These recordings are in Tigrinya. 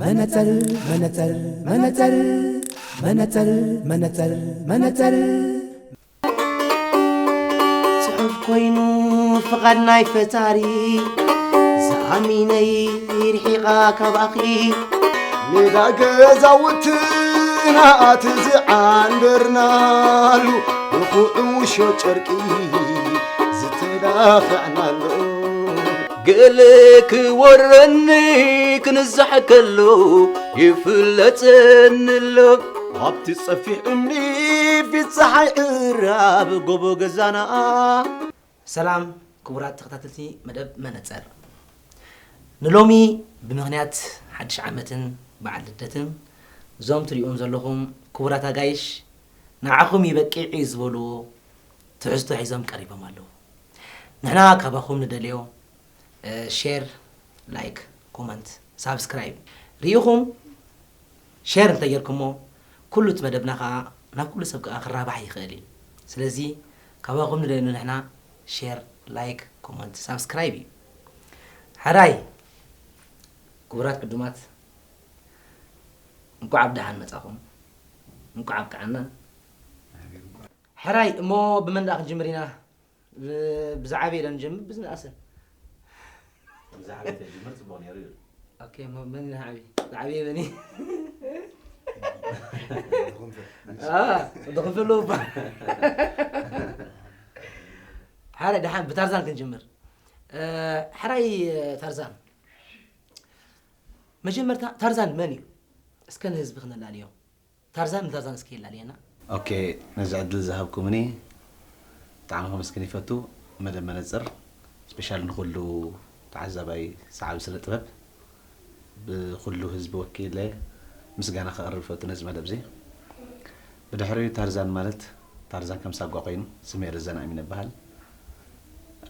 መነጸር መነጸር መነጸር መነጸር መነጸር መነጸር ጽሑፍ ኮይኑ ፍቓድ ናይ ፈጣሪ ዝኣሚነይ ርሒቓ ካባኺ ሜዳ ገዛውትና ኣቲ ዝዓንደርናሉ ብኹዑሾ ጨርቂ ዝተዳፈዕናሉ ገለ ክወረኒ ክንዛሕ ከሎ ይፍለጠኒ ኣሎ ኣብቲ ጸፊሕ እምኒ ፊት ጸሓይ ዕራብ ጎቦ ገዛና። ሰላም ክቡራት ተኸታተልቲ መደብ መነጸር፣ ንሎሚ ብምኽንያት ሓድሽ ዓመትን በዓል ልደትን እዞም ትሪእዎም ዘለኹም ክቡራት ኣጋይሽ ንዓኹም ይበቅዕ እዩ ዝበልዎ ትሕዝቶ ሒዞም ቀሪቦም ኣለዉ። ንሕና ካባኹም ንደልዮ ሼር፣ ላይክ፣ ኮመንት፣ ሳብስክራይብ ርኢኹም ሼር እንተጌርኩሞ ኩሉ እቲ መደብና ከዓ ናብ ኩሉ ሰብ ከዓ ክራባሕ ይኽእል እዩ። ስለዚ ካባኹም ንደልዮ ንሕና ሼር፣ ላይክ፣ ኮመንት፣ ሳብስክራይብ እዩ። ሕራይ ክቡራት ቅዱማት እንኳዕ ብደሓን መጻኹም፣ እንኳዕ ኣብቅዓና። ሕራይ እሞ ብመን ደኣ ክንጅምር ኢና? ብ- ብዝዓበየ ዶ ንጀምር ብዝነኣሰ? ብዛዕባ ተጅምር ጽቡቕ ነይሩ እዩ። ኦኬ፣ ሞ- መን ኢና ዓቢ? ዝዓበየ መን እዩ? አ፣ ወዲ ክንፈሉ እባ። ሓደ ደሓን ብታርዛን ክንጅምር። እ፣ ሕራይ ታርዛን፣ መጀመርታ ታርዛን መን እዩ? እስከ ንህዝቢ ክነላልዮ። ታርዛን ንታርዛን እስኪ የላልየና። ኦኬ፣ ነዚ ዕድል ዝሃብኩምኒ ብጣዕሚ ከመስግን ይፈቱ። መደብ መነፅር ስፔሻል ንኩሉ ተዓዛባይ ሰዓቢ ስነ ጥበብ ብኩሉ ህዝቢ ወኪለ ምስጋና ከቕርብ ይፈቱ ነዚ መደብ እዚ። ብድሕሪኡ ታርዛን ማለት ታርዛን ከም ሳጓ ኮይኑ ስመይ ረዘን ኣሚን እበሃል።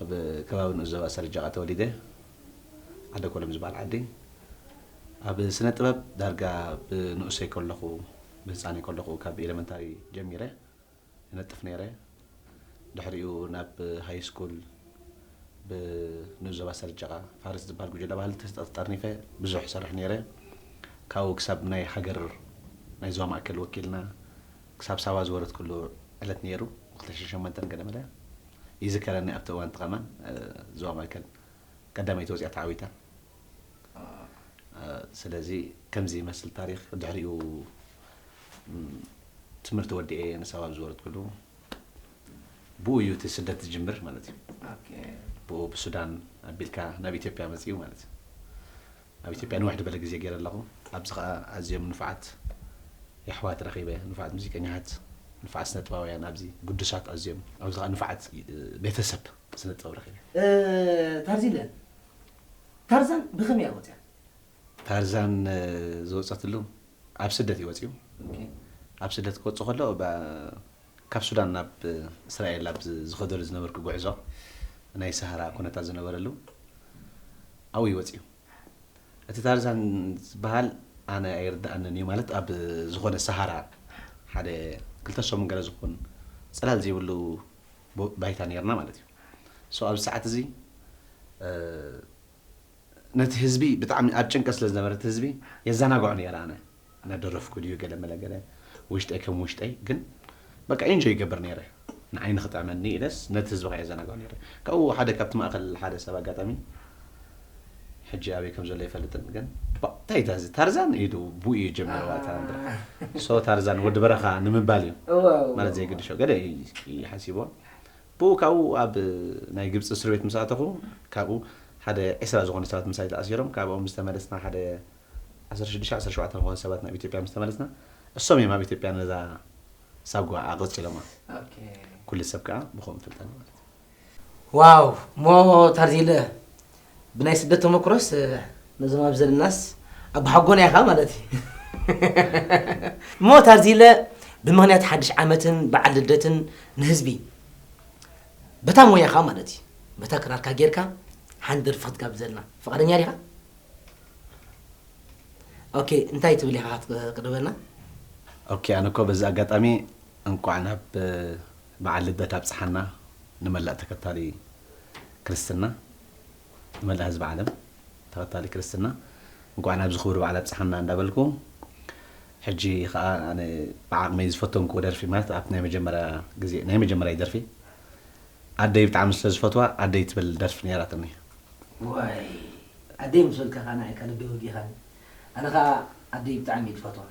ኣብ ከባቢ ንኡስ ዞባ ሰረጃቓ ተወሊደ ዓደ ኮሎም ዝበሃል ዓዲ። ኣብ ስነ ጥበብ ዳርጋ ብንኡሰይ ከለኹ ብህፃነይ ከለኹ ካብ ኤለመንታሪ ጀሚረ ይነጥፍ ነይረ። ድሕሪኡ ናብ ሃይ ስኩል ብንኡስ ዞባ ሰረጃቓ ፋርስ ዝበሃል ጉጅለ ባህሊ ተጠርኒፈ ብዙሕ ይሰርሕ ነይረ። ካብኡ ክሳብ ናይ ሃገር ናይ ዞባ ማእከል ወኪልና ክሳብ ሳዋ ዝወረድኩሉ ዕለት ነይሩ። ክልተ ሽሕን ሸሞንተን ገለ መለ ይዝከረኒ ኣብቲ እዋን ተቐማን ዞባ ማእከል ቀዳመይቲ ወፂኣ ተዓዊታ። ስለዚ ከምዚ ይመስል ታሪክ። ድሕሪኡ ትምህርቲ ወዲኤ ንሳዋ ኣብ ዝወረድኩሉ ብኡ እዩ እቲ ስደት ዝጅምር ማለት እዩ። ብኡ ብሱዳን ኣቢልካ ናብ ኢትዮጵያ መፅኡ ማለት እዩ። ኣብ ኢትዮጵያ ንውሕ ዝበለ ግዜ ገይረ ኣለኹ። ኣብዚ ከዓ ኣዝዮም ንፉዓት የሕዋት ረኺበ፣ ንፉዓት ሙዚቀኛታት፣ ንፉዓት ስነ ጥበባውያን ኣብዚ ግዱሳት ኣዝዮም። ኣብዚ ከዓ ንፉዓት ቤተሰብ ስነ ጥበብ ረኺበ። ታርዚለ፣ ታርዛን ብኸመይ እያ ወፅያ? ታርዛን ዝወፀትሉ ኣብ ስደት እዩ ወፂኡ። ኣብ ስደት ክወፅእ ከሎ ካብ ሱዳን ናብ እስራኤል ኣብ ዝኸደሉ ዝነበርኩ ጉዕዞ ናይ ሰሃራ ኩነታት ዝነበረሉ ኣብኡ እዩ ወፂኡ። እቲ ታርዛን ዝበሃል ኣነ ኣይርድኣንን እዩ ማለት ኣብ ዝኾነ ሰሃራ ሓደ ክልተ ሰሙን ገለ ዝኾን ፅላል ዘይብሉ ባይታ ነይርና ማለት እዩ። ሶ ኣብዚ ሰዓት እዚ ነቲ ህዝቢ ብጣዕሚ ኣብ ጭንቀት ስለ ዝነበረ እቲ ህዝቢ የዘናግዖ ነይረ ኣነ እናደረፍኩ ድዩ ገለ መለ ገለ ውሽጠይ ከም ውሽጠይ ግን በቃ ኢንጆይ ይገብር ነይረ። ንዓይ ንኽጥዕመኒ ኢለስ ነቲ ህዝቢ ከኣ የዘናግዖ ነይረ። ካብኡ ሓደ ካብቲ ማእከል ሓደ ሰብ ኣጋጣሚ ሕጂ ኣበይ ከም ዘሎ ኣይፈልጥን ግን እንታይ እዚ ታርዛን ኢሉ ብኡ እዩ ጀሚርዋ እታ መድረኽ። ሶ ታርዛን ወዲ በረኻ ንምባል እዩ ማለት ዘይግድሾ ገለ እዩ ሓሲብዎ። ብኡ ካብኡ ኣብ ናይ ግብፂ እስር ቤት ምስ ኣተኹ ካብኡ ሓደ ዒስራ ዝኾኑ ሰባት ምሳይ ተኣሲሮም ካብኦም ዝተመለስና ሓደ ዓሰርተ ሽዱሽተ ዓሰርተ ሸውዓተ ዝኾኑ ሰባት ናብ ኢትዮጵያ ምስ ተመለስና እሶም እዮም ኣብ ኢትዮጵያ ነዛ ሳጓ ኣቐፂሎማ። ኩሉ ሰብ ከዓ ብኸምኡ ፍልጠና ማለት እዩ። ዋው እሞ ታርዚለ ብናይ ስደት ተመክሮስ ነዞም ኣብ ዘለናስ ኣብ ሓጎና ኢኻ ማለት እዩ። እሞ ታርዚለ ብምኽንያት ሓድሽ ዓመትን በዓል ልደትን ንህዝቢ በታ ሞያኻ ማለት እዩ በታ ክራርካ ጌርካ ሓንቲ ደርፊ ክትጋብዘልና ፍቓደኛ ዲኻ? ኦኬ እንታይ ትብል ኢኻ ክትቅርበልና? ኦኬ ኣነ እኮ በዚ ኣጋጣሚ እንቋዕ ናብ በዓል ልደት ኣብፀሓና ንመላእ ተከታሊ ክርስትና ንመላእ ህዝቢ ዓለም ተኸታሊ ክርስትና እንኳዕ ናብዚ ክቡር በዓል ኣብፀሓና እንዳበልኩ፣ ሕጂ ከዓ ኣነ ብዓቕመይ ዝፈተንኩዎ ደርፊ፣ ማለት ኣብቲ ናይ መጀመርያ ግዜ፣ ናይ መጀመርያ ደርፊ ኣደይ ብጣዕሚ ስለ ዝፈትዋ ኣደይ ትብል ደርፊ ነይራትኒ። ዋይ፣ ኣደይ ምስ በልካ ከዓ ንዓይ ከ ልበይ ወጊእካኒ። ኣነ ከዓ ኣደይ ብጣዕሚ እየ ዝፈትዋ።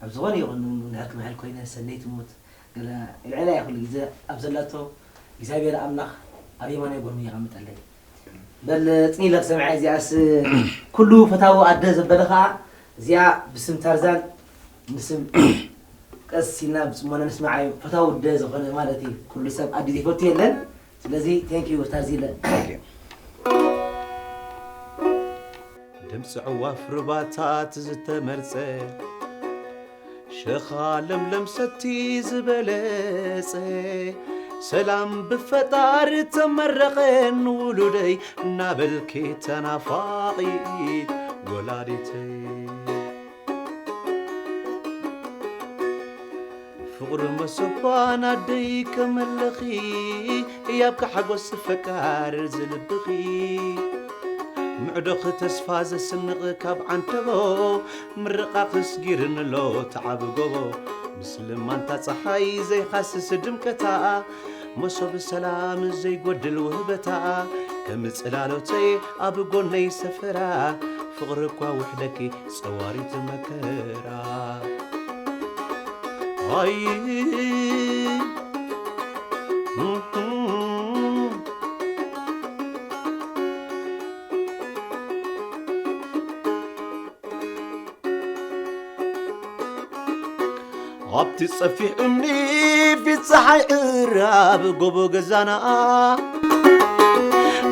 ኣብ ዝኾነ ይኹን እንድሕር ክምሕል ኮይነ፣ ሰነይ ትሙት፣ ገለ ኢልዕላ እየ ኩሉ ግዜ ኣብ ዘላቶ እግዚኣብሔር ኣምላኽ ኣብ የማናይ ጎኑ የቐምጠለይ። በል ጽኒለ ክሰምዓ እዚኣስ ኩሉ ፈታዊ ኣደ ዘበለ ከዓ እዚኣ ብስም ታርዛን ንስም ቀስ ኢልና ብጽሞና ንስምዓዮ። ፈታዊ ኣደ ዝኾነ ማለት እዩ። ኩሉ ሰብ ኣደ ዘይፈቱ የለን። ስለዚ thank you ታርዚለ። ድምፂ ዕዋፍ ሩባታት ዝተመርፀ ሸኻ ለምለም ሰቲ ዝበለፀ ሰላም ብፈጣሪ ተመረቐ ንውሉደይ እናበልኪ ተናፋቒት ወላዲተይ። ፍቕሪ መሰኳን ኣደይ ከመለኺ ያብካ ሓጎስ ፈቃር ዝልብኺ ምዕዶኽ ተስፋ ዘስንቕ ካብ ዓንተቦ ምርቓ ክስጊርንሎ ተዓብ ጎቦ ምስልማንታ ፀሓይ ዘይኻስስ ድምቀታ መሶብ ሰላም ዘይጎድል ውህበታ ከም ጽላሎተይ ኣብ ጎነይ ሰፈራ ፍቕሪ እኳ ውሕደኪ ጸዋሪት መከራ ኣይ ኣብቲ ጸፊሕ እምኒ ፊት ጸሓይ ዕራብ ጎቦ ገዛና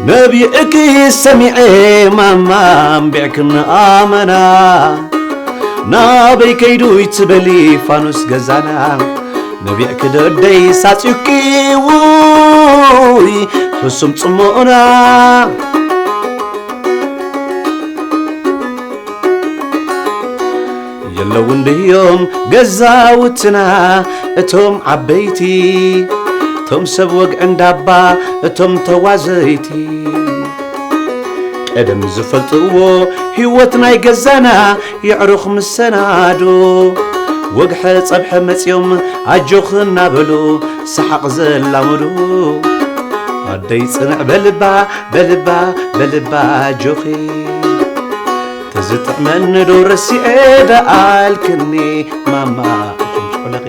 ነቢዕኪ ሰሚዐ ማማ ኣንቢዕክኒ ኣመና ናበይ ከይዱ ይትበሊ ፋኑስ ገዛና ነቢዕኪ ደደይ ሳጺኪ ውይ ሕሱም ጽሞና የለውን ድዮም ገዛውትና እቶም ዓበይቲ እቶም ሰብ ወግዒ እንዳባ እቶም ተዋዘይቲ ቀደም ዝፈልጥዎ ህይወት ናይ ገዛና የዕሩኽ ምሰናዶ ወግሐ ጸብሐ መጽዮም ኣጆኽ እናበሉ ሰሓቕ ዘላመዱ ኣደይ ጽንዕ በልባ በልባ በልባ ኣጆኺ ተዝጥዕመኒ ዶ ረሲዐ ደኣልክኒ ማማ ኣኹም ጨለኺ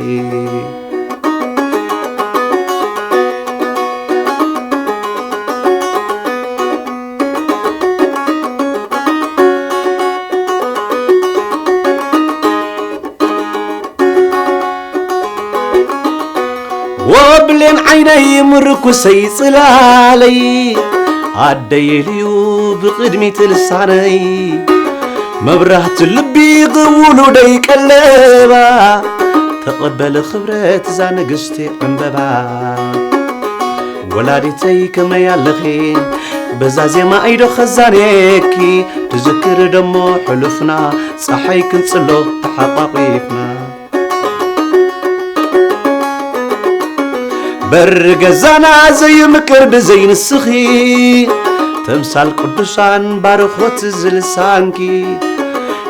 ወብሌን ዓይነይ ምርኩሰይ ጽላለይ ኣደይ ኢልዩ ብቕድሚት ልሳነይ መብራህቲ ልቢ ውሉደይ ቀለባ ተቐበሊ ክብረት እዛ ንግስቲ ዕምበባ ወላዲተይ ከመይ ኣለኺ በዛ ዜማ ኢዶ ኸዛኔኪ ትዝክሪ ደሞ ሕሉፍና ፀሓይ ክንፅሎ ተሓቋቒፍና በሪ ገዛና ዘይምቅር ብዘይ ንስኺ ተምሳል ቅዱሳን ባርኾት ዝልሳንኪ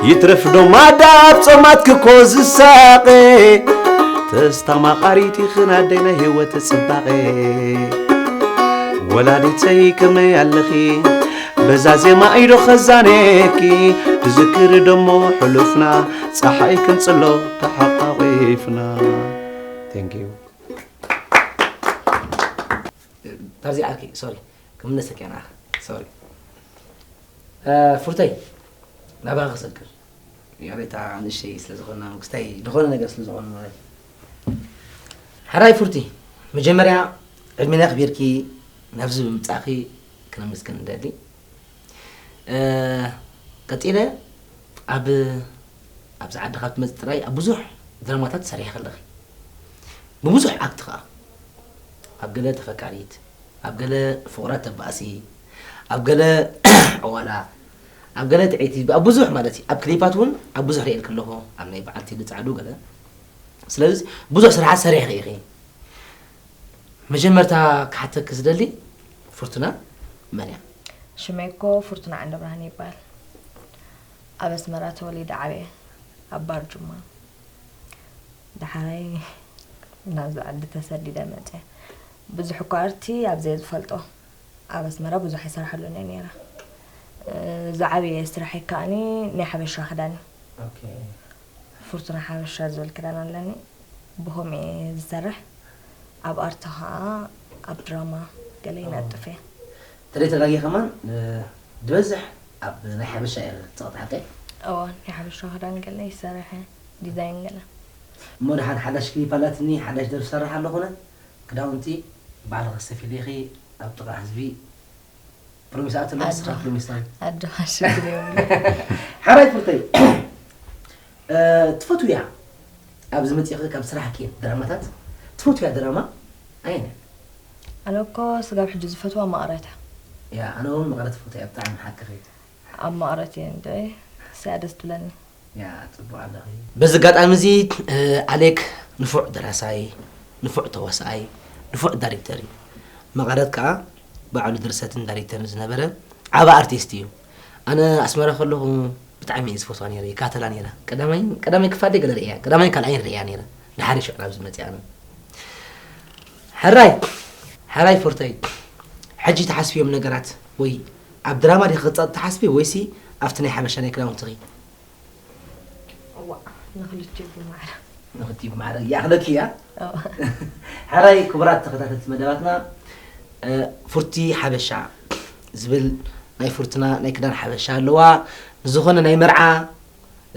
ይትረፍ ዶ ማዳ ኣብ ጾማትኪ እኮ ዝሳቐ ተስታማቓሪት ኢኺ ናደይ ናይ ህይወት ጽባቐ ወላዲተይ ከመይ ኣለኺ በዛ ዜማ ኢዶ ኸዛኔኪ ትዝክሪ ደሞ ሕሉፍና ፀሓይ ክንፅሎ ተሓቋቒፍና Thank you። ታርዚ ዓርኪ ሶሪ ክምለሰኪ ኣና ሶሪ ፍርተይ ናባኻ ክሰግር ያቤታ ንእሽተይ ስለ ዝኾንና ክስታይ ዝኾነ ነገር ስለ ዝኾነ ማለት እዩ። ሕራይ ፍርቲ መጀመርያ ዕድሜና ኣኽቢርኪ ናብዚ ብምጻእኺ ክነመስግን ንደሊ። ቀጺለ ኣብ ኣብዚ ዓዲ ካብ ትመጽእ ጥራይ ኣብ ብዙሕ ድራማታት ሰሪሕኺ ኣለኺ። ብብዙሕ ኣክት ከኣ ኣብ ገለ ተፈቃሪት፣ ኣብ ገለ ፍቑራት ተባእሲ፣ ኣብ ገለ ዕዋላ፣ ኣብ ገለ ጥዒቲ፣ ኣብ ብዙሕ ማለት እዩ። ኣብ ክሊፓት እውን ኣብ ብዙሕ ርእየልኪ ኣለኹ፣ ኣብ ናይ በዓልቲ ብጻዕዱ ገለ። ስለዚ ብዙሕ ስራሓት ሰሪሕኺ ኢኺ። መጀመርታ ክሓተኪ ዝደሊ ፍርቱና መን እያ? ሽመይ እኮ ፍርቱና ዓንደብርሃን ይበሃል። ኣብ ኣስመራ ተወሊደ ዓብየ፣ ኣብ ባርጁማ። ደሓራይ ናብዚ ዓዲ ተሰዲደ መፅየ። ብዙሕ እኳ ኣርቲ ኣብ ዘይዝፈልጦ ኣብ ኣስመራ ብዙሕ ኣይሰርሓሉን እየ ነይረ። እ፣ ዝዓበየ ስራሐይ ከኣኒ ናይ ሓበሻ ክዳን እዩ። ኦኬ። ፍርቱና ሓበሻ ዝብል ክዳን ኣለኒ። ብኸምኡ እየ ዝሰርሕ። ኣብ ኣርቲ ኸዓ ኣብ ድራማ ገለ ይነጥፍ እየ። ተደይ ተጋጊ ከማን፣ እ፣ ዝበዝሕ ኣብ ናይ ሓበሻ እየ ትቕጥዓቀ? እዎ፣ ናይ ሓበሻ ክዳን ገለ ይሰርሕ እየ፣ ዲዛይን ገለ። እሞ ደሓን ሓዳሽ ክሊፕ ኣላትኒ፣ ሓዳሽ ደርፊ ሰርሕ ኣለኹነ፣ ክዳውንቲ ባዕልኺ ሰፊልኺ ኣብ ጥቓ ህዝቢ ፕሮሚስ ኣትሎ ኣዶ። ስራሕ ፕሮሚስ ኣትሎ። ኣዶ፣ ሽግር የብሉን። ሓራይ ፍርተይ፣ እ፣ ትፈትውያ? ኣብዚ መፂእኺ ካብ ስራሕኪ ድራማታት ትፈትውያ ድራማ ኣየን? ኣነ እኮ ስጋብ ሕጂ ዝፈትዋ መቐረት እያ። ያ፣ ኣነ እውን መቐረት ትፈትው እያ፣ ብጣዕሚ ሓቅኺ። ኣብ መቐረት እየ እንድዒ፣ እሳ እያ ደስ ትብለኒ። ያ፣ ጽቡቕ ኣለኺ። በዚ ኣጋጣሚ እዚ፣ እ፣ ኣሌክ ንፉዕ ደራሳይ፣ ንፉዕ ተዋሳኣይ፣ ንፉዕ ዳይሬክተር እዩ። መቐረት ከኣ ባዕሉ ድርሰትን ዳይሬክተርን ዝነበረ ዓቢ ኣርቲስት እዩ። ኣነ ኣስመራ ከለኹ ብጣዕሚ እየ ዝፈትዋ ነይረ፣ ይከታተላ ነይረ። ቀዳማይ፣ ቀዳማይ ክፋል ገለ ርእያ፣ ቀዳማይ ካልኣይ ርእያ ነይረ። ድሓር ሽዑ ናብዚ መፅያ ኣነ። ሕራይ፣ ሕራይ ፎርተይ፣ ሕጂ ትሓስብዮም ነገራት ወይ ኣብ ድራማ ዲኺ ክጻወቲ ትሓስቢ ወይሲ ኣብቲ ናይ ሓበሻ ናይ ክዳውንትኺ? እዋእ፣ ንኽልቲኡ ብማዕረ። ንኽልቲኡ ብማዕረ ይኣኽለኪ እያ? ኣዎ። ሕራይ ክቡራት ተኸታተልቲ መደባትና፣ እ፣ ፉርቲ ሓበሻ ዝብል ናይ ፉርትና ናይ ክዳን ሓበሻ ኣለዋ። ንዝኾነ ናይ መርዓ፣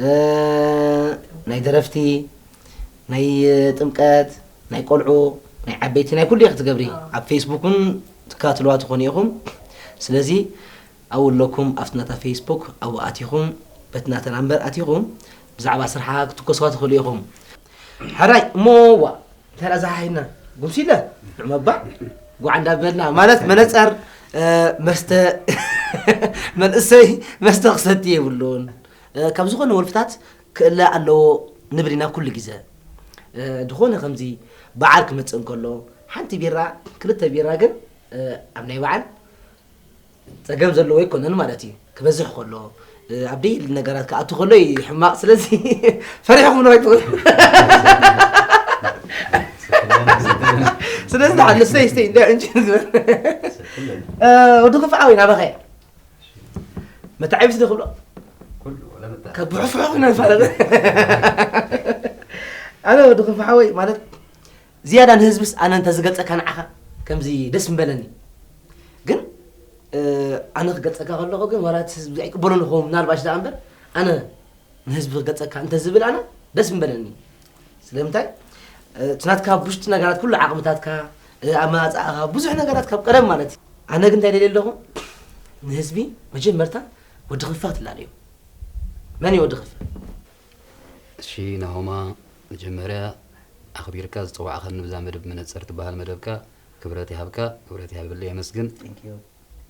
እ፣ ናይ ደረፍቲ፣ ናይ ጥምቀት፣ ናይ ቆልዑ፣ ናይ ዓበይቲ፣ ናይ ኩሉ ኢኺ ትገብሪ። ኣዎ። ኣብ ፌስቡክ እውን ትከታተልዋ ትኾኑ ኢኹም። ስለዚ ኣብኡ ኣለኩም፣ ኣብቲ ናታ ፌስቡክ ኣብኡ ኣቲኹም፣ በቲ ናታ ናምበር ኣቲኹም ብዛዕባ ስርሓ ክትኮስዋ ትኽእሉ ኢኹም። ሕራይ እሞ ዋ፣ እንታይ ደኣ ዝሓሂና? ጉምሲለ ንዑ መባ ጓዕ እንዳበልና፣ ማለት መነጸር፣ እ፣ መስተ፣ መንእሰይ መስተ ክሰቲ የብሉን። እ፣ ካብ ዝኾነ ወልፍታት ክእለ ኣለዎ ንብል ኢና ኩሉ ግዜ። እ፣ ዝኾነ ከምዚ በዓል ክመጽእ እንከሎ፣ ሓንቲ ቢራ፣ ክልተ ቢራ ግን፣ እ፣ ኣብ ናይ በዓል ጸገም ዘለዎ ኣይኮነን ማለት እዩ። ክበዝሕ ከሎ፣ እ፣ ኣብ ደይሊ ነገራት ክኣቱ ከሎ እዩ ሕማቕ። ስለዚ ፈሪሕኩም ነው ኣይትኾኑ። ስለዚ ደሓን ንስተይ ስተይ እንዳ እንጂ ዝብል። እ፣ ወዲ ክፍዓ ወይ ናባኸ? መተዓቢሲ ዶ ክብሎ? ኩሉ ወላ መታ-፣ ካብ ብሕፍሑ ክነፋለጥ። ኣነ ወዲ ክፍሓወይ ማለት ዝያዳ ንህዝብስ ኣነ እንተዝገልጸካ ንዓኻ ከምዚ ደስ ምበለኒ። ግን፣ እ፣ ኣነ ክገልጸካ ከለኹ ግን ዋላ እቲ ህዝቢ ኣይቅበሎን ይኸውን ምናልባሽ ደኣ እምበር ኣነ ንህዝቢ ክገልጸካ እንተዝብል ኣነ ደስ ምበለኒ። ስለምንታይ? እ፣ እቲ ናትካ ውሽጢ ነገራት ኩሉ ዓቕምታትካ፣ እ፣ ኣመጻጽኣኻ ብዙሕ ነገራት ካብ ቀደም ማለት እዩ። ኣነ ግን እንታይ ደልየ ኣለኹ? ንህዝቢ መጀመርታ ወዲ ክፋ ትላለዩ። መን እዩ ወዲ ክፋ? እሺ ናሆማ፣ መጀመርያ ኣኽቢርካ ዝጸዋዕኻኒ ብዛ መደብ መነጸር ትበሃል መደብካ ክብረት ይሃብካ፣ ክብረት ይሃበለይ የመስግን። Thank you።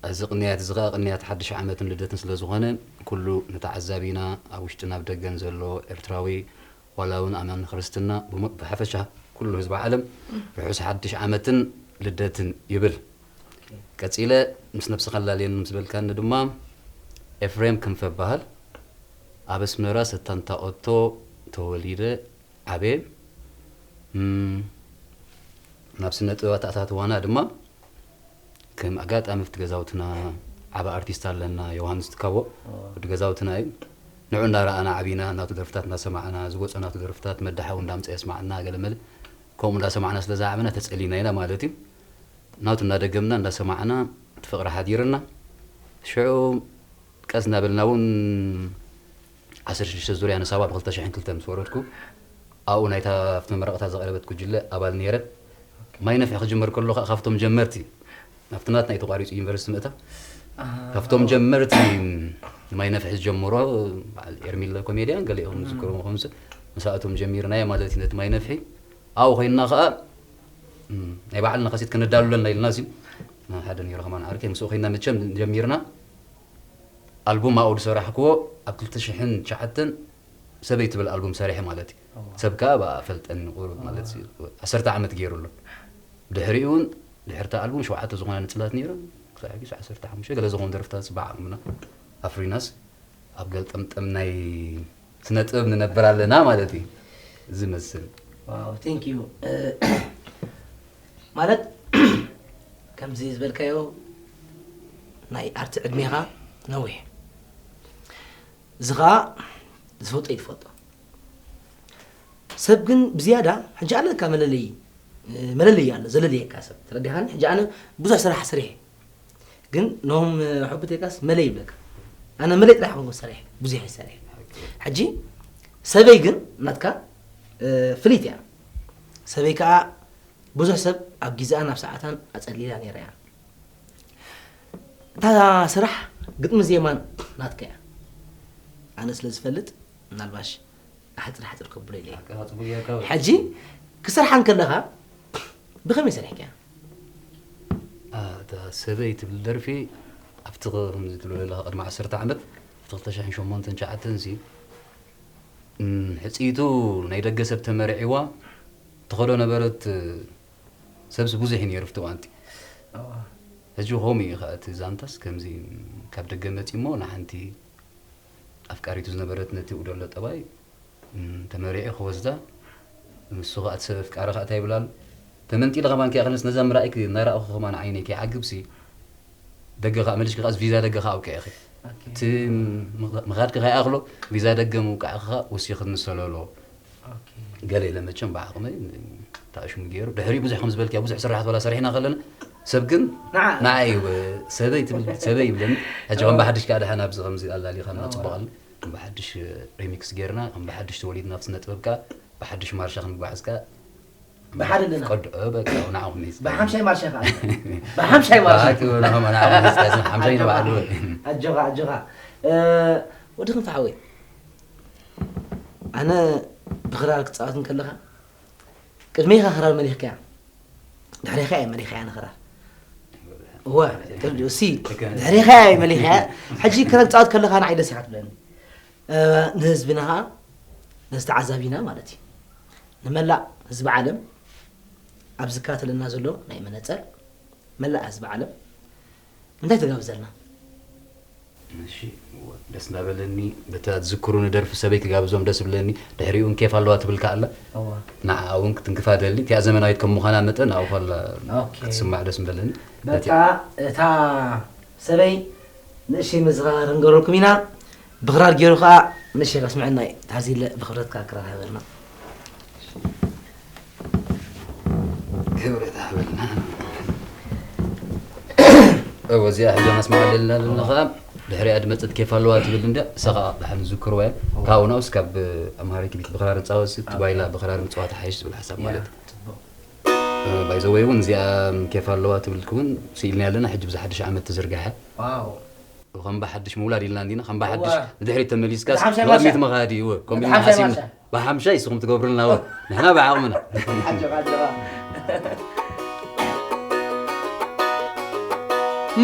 እዚ ቅንያት እዚ ኸኣ ቅንያት ሓድሽ ዓመትን ልደትን ስለ ዝኾነ፣ ኩሉ ንተዓዛቢና ኣብ ውሽጥን ኣብ ደገን ዘሎ ኤርትራዊ፣ ዋላ እውን ኣማኒ ክርስትና፣ ብሙ-፣ ብሓፈሻ ኩሉ ህዝቢ ዓለም ርሑስ ሓድሽ ዓመትን ልደትን ይብል። ቀጺለ ምስ ነብስኻ ኣላልየኒ ምስ በልካኒ ድማ፣ ኤፍሬም ክንፈ እበሃል። ኣብ ኣስመራ ሰታንታ ኦቶ ተወሊደ ዓብየ። እም፣ ናብ ስነ ጥበብ ኣተኣታትዋና ድማ ከም ኣጋጣሚ ኣብቲ ገዛውትና ዓቢ ኣርቲስት ኣለና፣ ዮሃንስ ትካቦ። ኣዎ። ወዲ ገዛውትና እዩ። ንዑ እንዳረኣና ዓቢና፣ ናቱ ደርፍታት እንዳሰማዕና፣ ዝወጸ ናቱ ደርፍታት መዳሓዊ እንዳምጸ የስማዕና፣ ገለመለ ከምኡ እንዳሰማዕና ስለ ዝዓበና ተጸሊና ኢና ማለት እዩ። ናቱ እንዳደገምና እንዳሰማዕና እቲ ፍቕሪ ሓዲርና። ሽዑ ቀስ እናበልና እውን ዓሰርተ ሽዱሽተ ዙርያ ንሳዋ ብ ክልተ ሽሕን ክልተን ምስ ወረድኩ፣ ኣብኡ ናይታ ኣብቲ መመረቕታ ዘቕረበት ጉጅለ ኣባል ነይረ። ማይ ነፍሒ ክጅመር ከሎ ከዓ ካብቶም ጀመርቲ፣ ናብቲ ናትና እዩ ተቋሪጹ ዩኒቨርሲቲ ምእታ። ኣሃ። ካብቶም ጀመርቲ ማይ ነፍሒ ዝጀመሮ በዓል ኤርሚለ ኮሜድያን ገሊኦም ዝዝክሩ ምዃኑ፣ ምስኣቶም ጀሚርናዮ ማለት እዩ ነቲ ማይ ነፍሒ። ኣብኡ ኮይንና ከዓ፣ እም፣ ናይ ባዕልና ካሴት ከነዳሉ ኣለና ኢልና፣ እዚ ሓደ ነይሩ ከማን ዓርከይ፣ ምስኡ ኮይንና መቸም ጀሚርና። ኣልቡም ኣብኡ ዝሰራሕክዎ ኣብ ክልተ ሽሕን ትሽዓተን ሰበይ ትብል ኣልቡም ሰሪሐ ማለት እዩ። እዋ። ሰብ ከኣ ብኣ ፈልጠኒ ቁሩብ ማለት እዩ። ዓሰርተ ዓመት ገይሩ ኣሎ። ድሕሪኡ እውን ድሕርታ ኣልቡም ሸውዓተ ዝኾና ንጽላት ነይረን። ክሳዕ ሕጂ ዓሰርተ ሓሙሽተ ገለ ዝኾኑ ደርፍታት ብዓቕምና ኣፍሪናስ ኣብ ገልጠምጠም ናይ ስነ ጥበብ ንነብር ኣለና ማለት እዩ። ዝመስል። ዋው፣ thank you። ማለት ከምዚ ዝበልካዮ ናይ ኣርቲ ዕድሜኻ ነዊሕ፣ እዚ ኸዓ ዝፈልጦ እዩ ዝፈልጦ። ሰብ ግን ብዝያዳ ሕጂ ኣለካ መለለይ፣ መለለይ ኣሎ ዘለለየካ ሰብ፣ ተረዲኻኒ? ሕጂ ኣነ ብዙሕ ስራሕ ሰሪሐ፣ ግን ኖም ሕቡቴካስ መለይ ይብለካ። ኣነ መለይ ጥራሕ ኮንኩ ሰሪሐ፣ ብዙሕ ይሰርሐ። ሕጂ ሰበይ ግን ናትካ ፍሊት እያ። ሰበይ ከዓ ብዙሕ ሰብ ኣብ ግዜኣን ኣብ ሰዓታን ኣጸሊላ ነይራ እያ። እታ ስራሕ ግጥሚ ዜማን ናትካ እያ። ኣነ ስለ ዝፈልጥ ምናልባሽ ኣሕፅር ኣሕፅር ከብሎ ኢለ እየ። ሕጂ ክሰርሓ እንከለኻ ብኸመይ ሰሪሕካያ? እታ ሰበይ ትብል ደርፊ ኣብቲ ከምዚ ትብሎ ዘለኻ ቅድሚ ዓሰርተ ዓመት ኣብቲ ክልተ ሽሕን ሸሞንተን ትሽዓተን ሲ ሕፅይቱ ናይ ደገ ሰብ ተመርዒዋ ትኸዶ ነበረት። ሰብሲ ብዙሕ እዩ ነይሩ ኣብቲ እዋንቲ። ሕጂ ከምኡ እዩ ኸዓ እቲ ዛንታስ ከምዚ ካብ ደገ መፂ እሞ ንሓንቲ ኣፍቃሪቱ ዝነበረት ነቲ ውደሎ ጠባይ ተመሪዑ ክወስዳ ንሱ ኸዓ እቲ ሰብ ኣፍቃሪ ኸዓ እንታይ ይብላሉ ተመንጢለ ኸማን ከይኣኽልስ ነዛ ምራእይክ እናረኣኹ ኸማን ዓይነይ ከይዓግብሲ ደገ ኸዓ መሊስኪ ኸዓ ቪዛ ደገ ኸዓ ኣውቅዒኺ እቲ ምኻድኪ ከይኣኽሎ ቪዛ ደገ ምውቃዕኺ ኸዓ ወሲኽኒ ሰለሎ ገለ ኢለ መቸም ብዓቕመይ ታእሽሙ ገይሩ ድሕሪኡ ብዙሕ ከም ዝበልክያ ብዙሕ ስራሓት ዋላ ሰሪሕና ከለና ሰብ ግን ንዓ እዩ ሰበይ ትብል ሰበይ ይብለኒ ሕጂ ከም ብሓድሽ ከዓ ድሓን ኣብዚ ከምዚ ኣላሊኻና ፅቡቕ ኣሎ ከም ብሓድሽ ሪሚክስ ገይርና ከም ብሓድሽ ተወሊድና ኣብ ስነ ጥበብ ከዓ ብሓድሽ ማርሻ ክንጓዓዝ ከዓ ብሓደ ኣለና ቀድዖ በቃ ንዓኹም እዩ ብሓምሻይ ማርሻ ከዓ ብሓምሻይ ማርሻ ንዓኹም ሓምሻይ ንባዕሉ ኣጆኻ ኣጆኻ ወዲ ክንፈሓወይ ኣነ ብኽራር ክፃወት እንከለኻ ቅድሜኻ ክራር መሊኽካያ ድሕሬኻ እየ መሊኻያ ንኽራር እወ ሲ ድሕሬኻ እየ መሊኻያ ሕጂ ክራር ክፃወት ከለኻ ንዓይ ደስ ኢኻ ትብለኒ ንህዝብና ኸዓ ነዚ ተዓዛቢና ማለት እዩ ንመላእ ህዝቢ ዓለም ኣብዚ ዝከታተለና ዘሎ ናይ መነፀር መላእ ህዝቢ ዓለም እንታይ ተጋብዘልና እሺ ደስ እንዳበለኒ በታ ዝክሩኒ ደርፊ ሰበይ ክጋብዞም ደስ ብለኒ ድሕሪኡ ኬፍ ኣለዋ ትብል ከኣላ ንዓ እውን ክትንክፋ ደሊ እቲኣ ዘመናዊት ከም ምዃና መጠን ኣብኡ ከላ ክትስማዕ ደስ ምበለኒ በቃ እታ ሰበይ ንእሽተይ ምዝኻር ንገረልኩም ኢና ብኽራር ገይሩ ከዓ ንእሽተይ ከስምዐና እዩ ታዚለ ብኽብረትካ ክራር ሃበልና ክብረት ሃበልና እወ እዚኣ ሕጂ ነስምዓ ዘለና ዘለና ከዓ ድሕሪኣ ድመፅት ኬፍ ኣለዋ ትብል እንድያ እሳ ከዓ ብሓን ዝክርዋ እያ ካብኡ ናውስ ካብ ኣምሃሪክ ቢት ብክራር ንፃወት ሲ ትባይላ ብክራር ንፅዋ ተሓይሽ ዝብል ሓሳብ ማለት ባይዘወይ እውን እዚኣ ኬፍ ኣለዋ ትብል ክውን ስኢልና ኣለና ሕጂ ብዛ ሓድሽ ዓመት ትዝርግሐ ከም ብሓድሽ ምውላድ ኢልና እንዲና ከም ብሓድሽ ንድሕሪት ተመሊስካስ ንቕድሚት ምኻድ እዩ ከምኡ ሓሲብና ብሓምሻይ ንስኹም ትገብሩልና ወ ንሕና ብዓቕምና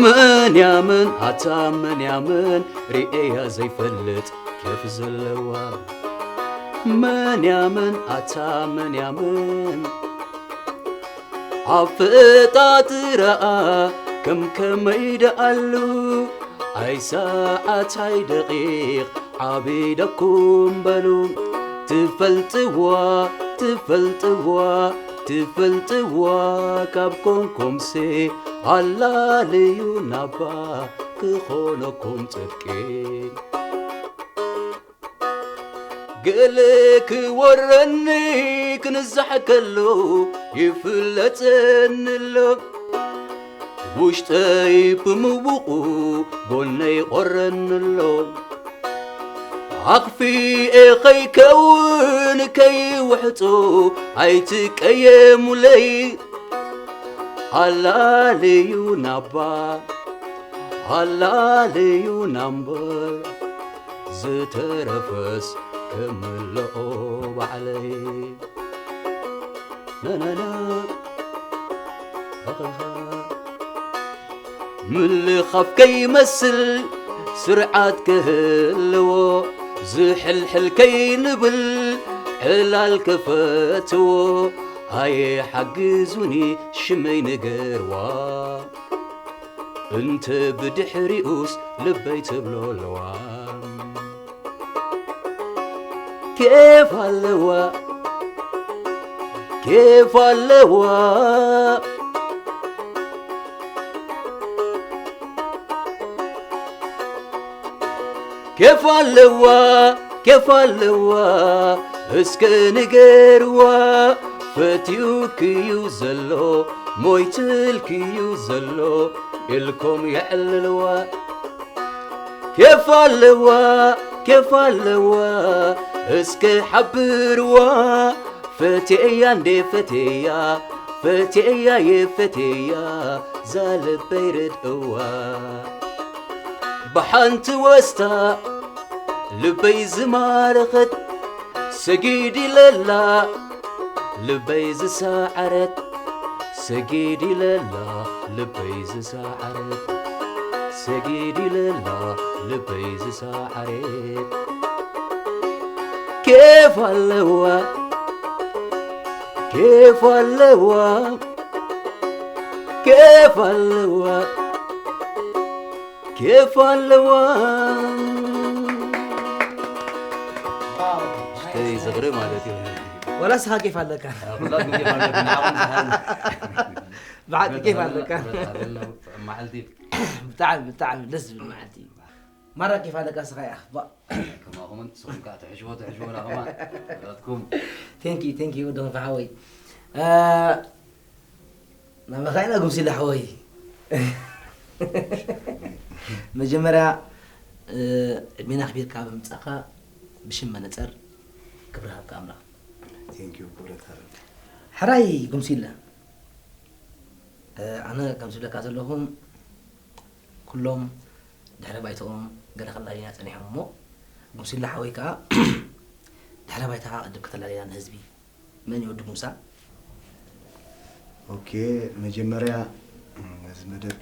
መን ያምን ኣታ መን ያምን ርእያ ዘይፈልጥ ኬፍ ዘለዋ መን ያምን ኣታ መን ያምን ኣፈጣጥራኣ ከም ከመይ ደኣሉ ኣይ ሰዓት ኣይ ደቂቕ ዓቢደኩም በሉ ትፈልጥዋ ትፈልጥዋ ትፈልጥዋ ካብ ኮንኩምሲ ኣላለዩ ናባ ክኾነኩም ጽድቂ ገለ ክወረኒ ክንዛሕ ከሎ ይፍለጠኒ ኣሎ ውሽጠይ ብምውቑ ጎነይ ቆረኒ ኣሎ ኣኽፊኤ ኸይከውን ከይውሕጡ ኣይትቀየሙለይ ኣላለዩ ናባ ኣላለዩ ናምበር ዝተረፈስ ክምልኦ ባዕለይ ነነነ ምልኻፍ ከይመስል ስርዓት ክህልዎ ዝሕልሕል ከይንብል ዕላል ክፈትዎ ኣየ ሓግዙኒ ሽመይ ንገርዋ እንተ ብድሕሪኡስ ልበይ ትብሎ ኣለዋ ኬፍ ኣለዋ ኬፍ ኣለዋ ኬፍ ኣለዋ ኬፍ ኣለዋ እስከ ንገርዋ ፈትዩክዩ ዘሎ ሞይትልክዩ ዘሎ ኢልኩም የዕልልዋ ኬፍ ኣለዋ ኬፍ ኣለዋ እስከ ሓብርዋ ፈቴያ እንዴ ፈቴያ ፈቴያ የፈቴያ ዛልበይ ርድእዋ ብሓንቲ ወስታ ልበይ ዝማረኸት ሰጊድ ኢለላ ልበይ ዝሰዓረት ሰጊድ ኢለላ ልበይ ዝሰዓረት ሰጊድ ኢለላ ልበይ ዝሰዓረት ኬፍ ኣለዋ ኬፍ ኣለዋ ኬፍ ኣለዋ ኬፍ ኣለዋ ዝኽሪ ማለት እዩ ወላ ስኻ ኬፍ ኣለካ ኩላትኩም ኬፍ ኣለኩም ንዓኹም ዝሃን ብሓቂ ኬፍ ኣለካ መዓልቲ ብጣዕሚ ብጣዕሚ ደስ ዝብል መዓልቲ እዩ ማራ ኬፍ ኣለካ ስኻ ኢኻ ባ- ከማኹምን ንስኹም ከዓ ትሕሽዎ ትሕሽዎ ናኹማ ናትኩም thank you thank you ወዲ ከንፈ ሓወይ ናበኻ ኢና ጉምሲላ ሓወይ መጀመርያ ዕድሜና ኣኽቢርካ ብምምፃእኻ ብሽም መነፀር ክብሪ ሃብካ ኣምላኽ ቴንኪዩ ክብረት ሃበ ሕራይ ጉምሲላ ኣነ ከም ዝብለካ ዘለኹ ኩሎም ድሕረ ባይትኦም ገለ ከላልዩና ፀኒሖም እሞ ጉምሲላ ሓወይ ከዓ ድሕረ ባይታኻ ቅድም ከተላልየና ንህዝቢ መን እዩ ወዲ ጉምሳ ኦኬ መጀመርያ ነዚ መደብ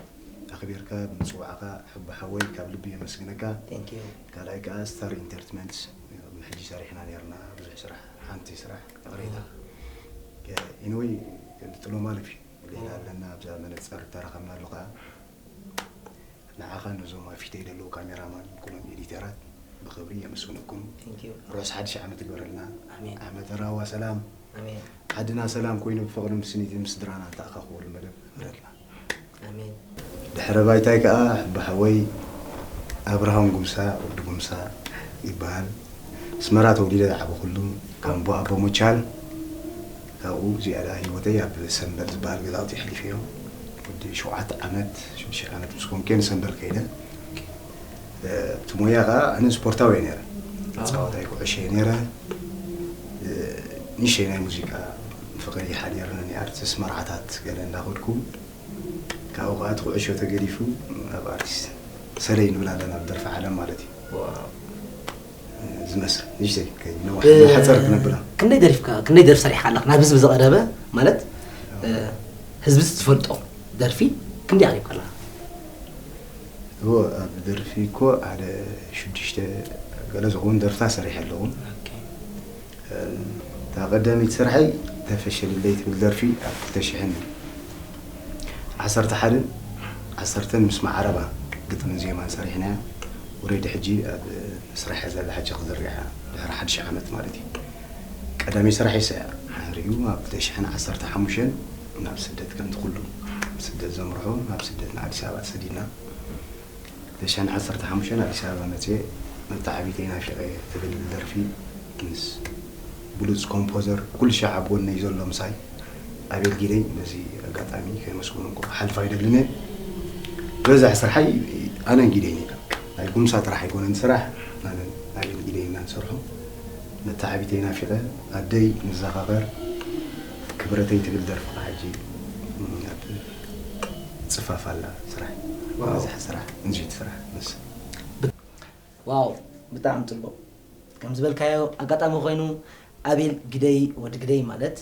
ኣኽቢርካ ብምፅዋዕካ ሕቡ ሓወይ ካብ ልቢ የመስግነካ thank you ካልኣይ ከዓ ስታር ኢንተርትመንትስ ሕጂ ሰሪሕና ነርና ብዙሕ ስራሕ ሓንቲ ስራሕ ይቕሬታ ኢንወይ ጥሎ ማለፍ እዩ ሌላ ኣለና ኣብዛ መነፀር ተረኸብና ኣለኻ ንዓኻ ነዞም ኣብ ፊተይ ዘለዉ ካሜራማን ኩሎም ኤዲተራት ብኽብሪ የመስግነኩም thank you ርሑስ ሓድሽ ዓመት ይግበረልና ኣሜን ዓመተ ራዋ ሰላም ኣሜን ዓድና ሰላም ኮይኑ ብፍቕሪ ምስኒትን ምስድራና ንተኣኻኽበሉ መደብ ይግበረልና ኣሜን ድሕረ ባይታይ ከዓ ብሓወይ ኣብርሃም ጉምሳ ወዲ ጉምሳ ይበሃል ኣስመራ ተወሊደ ዝዓበኹሉ ካምቦ ኣቦ ሞቻል ካብኡ ዝያዳ ህይወተይ ኣብ ሰንበል ዝበሃል ገዛውቲ ኣሕሊፈዮ ወዲ ሸውዓተ ዓመት ሽዱሽተ ዓመት ምስ ኮንኩ ንሰንበል ከይደ እቲ ሞያ ከዓ ኣነ ስፖርታዊ እየ ነረ ተፃወታይ ኩዕሾ እየ ነረ ንእሽተይ ናይ ሙዚቃ ፍቕሪ ሓዲርኒ ኣርቲስት መርዓታት ገለ እንዳኸድኩ ካብኡ ከዓ እቲ ኩዕሾ ተገዲፉ ናብ ኣርቲስት ሰለይ ንብል ኣለና ኣብ ደርፊ ዓለም ማለት እዩ ዝመስል ንእሽተይ ከይነውሕ ሓፀር ክነብላ ክንደይ ደሪፍካ ክንደይ ደርፊ ሰሪሕካ ኣለካ ናብ ህዝቢ ዝቐረበ ማለት ህዝቢ ዝፈልጦ ደርፊ ክንደይ ኣቕሪብካ ኣለካ እዎ ኣብ ደርፊ እኮ ሓደ ሽዱሽተ ገለ ዝኸውን ደርፍታት ሰሪሐ ኣለኹ እታ ቀዳመይቲ ስርሐይ ተፈሸልለይ ትብል ደርፊ ኣብ ክልተ ሽሕን ዓሰርተ ሓደን ዓሰርተን ምስ መዓረባ ግጥምን ዜማን ሰሪሕናያ ወረዲ ሕጂ ኣብ ስራሕ እያ ዘላ ሕጂ ክዝርግሐ ድሕሪ ሓድሽ ዓመት ማለት እዩ ቀዳመይ ስራሕ ይሰያ ድሕሪኡ ኣብ ክልተ ሽሕን ዓሰርተ ሓሙሽተን ናብ ስደት ከምቲ ኩሉ ስደት ዘምርሖ ናብ ስደት ንኣዲስ ኣበባ ተሰዲድና ክልተ ሽሕን ዓሰርተ ሓሙሽተን ኣዲስ ኣበባ መፅየ መተዓቢተይ ናፊቐ ትብል ደርፊ ምስ ብሉፅ ኮምፖዘር ኩሉ ሻዕ ኣብ ጎነይ ዘሎ ምሳይ ኣቤል ጊደይ በዚ ኣጋጣሚ ከመስግኖ እንኮ ክሓልፍ ኣይደልን እየ ዝበዝሕ ስርሓይ ኣነን ጊደይን ኢና ናይ ጉምሳ ጥራሕ ኣይኮነን ስራሕ ኣነን ኣቤል ጊደይ ኢና ንሰርሖ መተዓቢተይ ናፊቐ ኣደይ ንዘኻኸር ክብረተይ ትብል ደርፊ ከዓ ሕጂ ኣብ ፅፋፍ ኣላ ስራሕ ዝበዝሕ ስራሕ ንዚት ስራሕ ምስ ዋው ብጣዕሚ ፅቡቅ ከም ዝበልካዮ ኣጋጣሚ ኮይኑ ኣቤል ግደይ ወዲ ግደይ ማለት